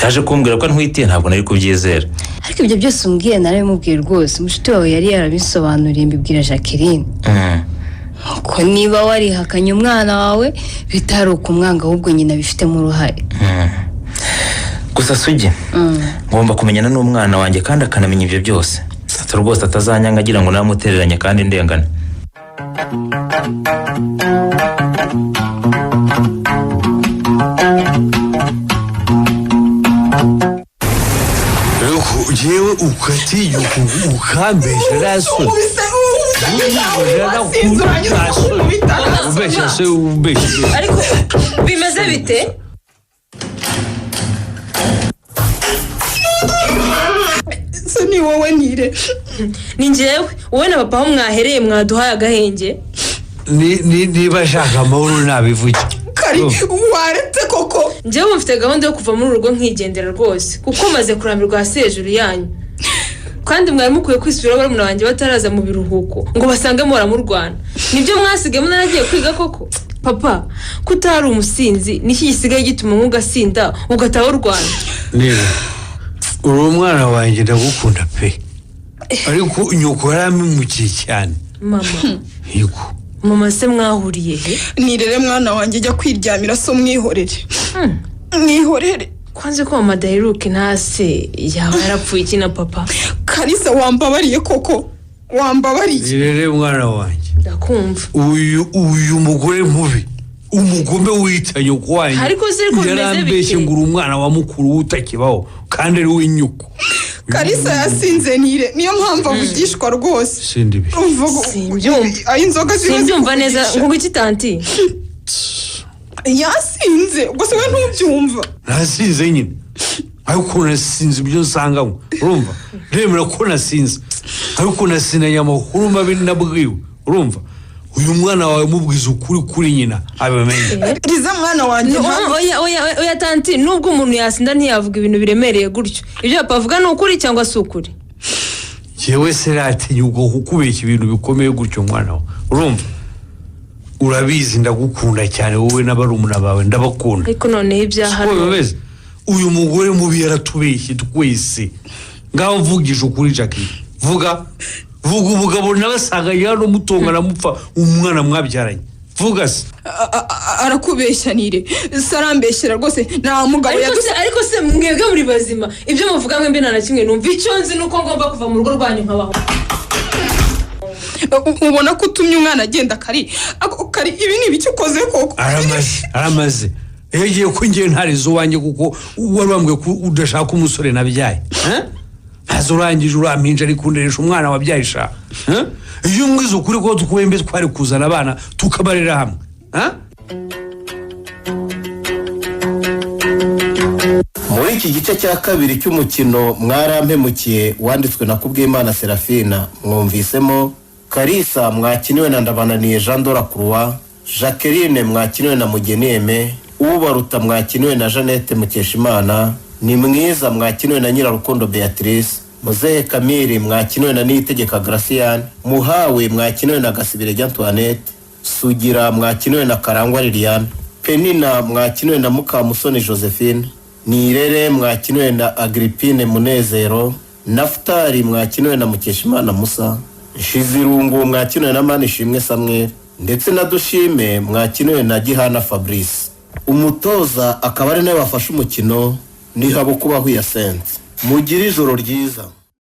Speaker 13: Yaje kumbwira ko ntwitiye, ntabwo nari kubyizera.
Speaker 11: Ariko ibyo byose umbwiye narabimubwiye rwose, umushuti wawe yari yarabisobanuriye, mbibwira Jacqueline ko niba warihakanye umwana wawe bitari ukumwanga, ahubwo nyina abifitemo uruhare.
Speaker 13: Gusa Sugi, ngomba kumenyana n'umwana wanjye kandi akanamenya ibyo byose, hato rwose atazanyanga agira ngo namutereranye kandi ndengana.
Speaker 16: Yewe, ukatinyuka ukambeshya rasoni? Ubeshya se, ubeshya?
Speaker 5: Ariko bimeze bite?
Speaker 6: Se ni wowe Nire?
Speaker 5: Ni njyewe. Wowe na papa aho mwahereye mwaduhaye agahenge.
Speaker 16: Niba ashaka amahoro nabivuge.
Speaker 6: Kari waretse koko.
Speaker 5: Njyewe mfite gahunda yo kuva muri uru rugo nkigendera rwose, kuko maze kurambirwa hasi hejuru yanyu, kandi mwari mukwiye kwisubiraho barumuna banjye bataraza mu biruhuko ngo basange muhora murwana. Nibyo mwasigayemo naragiye kwiga koko. Papa, ko utari umusinzi, niki gisigaye gituma nk'ugasinda ugataha urwana?
Speaker 16: Niba uri umwana wanjye ndagukunda pe. Ariko nyoko yarampemukiye cyane.
Speaker 5: Mama.
Speaker 16: Yego.
Speaker 5: Mama se mwahuriye he?
Speaker 6: Nirere mwana wanjye, jya kwiryamira so, mwihorere, mwihorere.
Speaker 5: Kwanze ko mama adaheruka intase, yaba yarapfuye iki na papa?
Speaker 6: Kalisa, wambabariye koko, wambabariye.
Speaker 16: Rero mwana wanjye.
Speaker 5: Ndakumva.
Speaker 16: Uyu mugore mubi, umugome wita nyoko wanjye,
Speaker 5: Ariko se ariko bimeze
Speaker 16: yarambeshye
Speaker 5: bite?
Speaker 16: ngo uri umwana wa mukuru we utakibaho, kandi ari we nyoko.
Speaker 6: Kalisa yasinze nire, niyo mpamvu avugishwa rwose.
Speaker 16: Sindi bi.
Speaker 5: Simbyumva.
Speaker 6: Ayo inzoga ziba
Speaker 5: Simbyumva neza.
Speaker 6: zikuvugisha.
Speaker 5: Ngo iki tanti?
Speaker 6: Yasinze, ubwo se we ntubyumva?
Speaker 16: Nasinze nyine, ariko nasinze ibyo nsanganywe. Urumva, ndemera ko nasinze, ariko nasinanye amakuru mabi nabwiwe. Urumva, uyu mwana wawe mubwiza ukuri kuri nyina abimenye.
Speaker 6: Riza mwana wanjye.
Speaker 5: No, oya oya oya tanti, nubwo umuntu yasinda ntiyavuga ibintu biremereye gutyo. Ibyo papa avuga ni ukuri cyangwa si ukuri?
Speaker 16: Yewe, seratinya ubwo kukubeshya ibintu bikomeye gutyo mwana we. Urumva, urabizi ndagukunda cyane, wowe n'abarumuna bawe ndabakunda.
Speaker 5: Ariko noneho ibya
Speaker 16: Siko
Speaker 5: hano.
Speaker 16: bimeze. Uyu mugore mubi yaratubeshye twese. Ngaho mvugisha ukuri, Jackie, vuga, vuga. Umugabo nabasanganye hano mutongana mupfa umwana mwabyaranye, vuga se.
Speaker 6: Arakubeshya nire, se arambeshyera rwose, nta mugabo.
Speaker 5: Ariko se, ariko se mwebwe muri bazima? Ibyo muvuga mwembi nta na kimwe numva. Icyo nzi ni uko ngomba kuva mu rugo rwanyu nkabaho.
Speaker 6: Ubona ko utumye umwana agenda kari kari. Ibi ni ibiki ukoze koko?
Speaker 16: Aramaze, aramaze. Iyo agiye ko ngewe ntarize uwanjye, kuko wari wambwiye ko udashaka umusore nabyaye. Eh? Ntazo urangije urampinja, ariko underesha umwana wabyaye sha. Eh? Iyo umbwiza ukuri ko twembi twari kuzana abana tukabarera hamwe. Eh?
Speaker 1: Muri iki gice cya kabiri cy'umukino Mwarampemukiye, wanditswe na Kubwimana Serafina, mwumvisemo Karisa mwakiniwe na Ndabananiye Jean Dora Croix, Jacqueline mwakiniwe na Mugeni Aime, Ubaruta mwakiniwe na Jeannette Mukeshimana, Ni Mwiza mwakiniwe na Nyirarukundo Beatrice, Muzehe Kamiri mwakiniwe na Niyitegeka Gracian, Muhawe mwakiniwe na Gasibirege Antoinette, Sugira mwakiniwe na Karangwa Liliane, Penina mwakiniwe na Mukamusoni Josephine, Nirere mwakiniwe na Agrippine Munezero, Nafutali mwakiniwe na Mukeshimana Musa, Nshizirungu mwakiniwe na Manishimwe Samuel, ndetse na Dushime mwakiniwe na Gihana Fabrice. Umutoza akaba ari nawe wafashe umukino ni Habukubahu Hyacinthe. Mugire ijoro ryiza.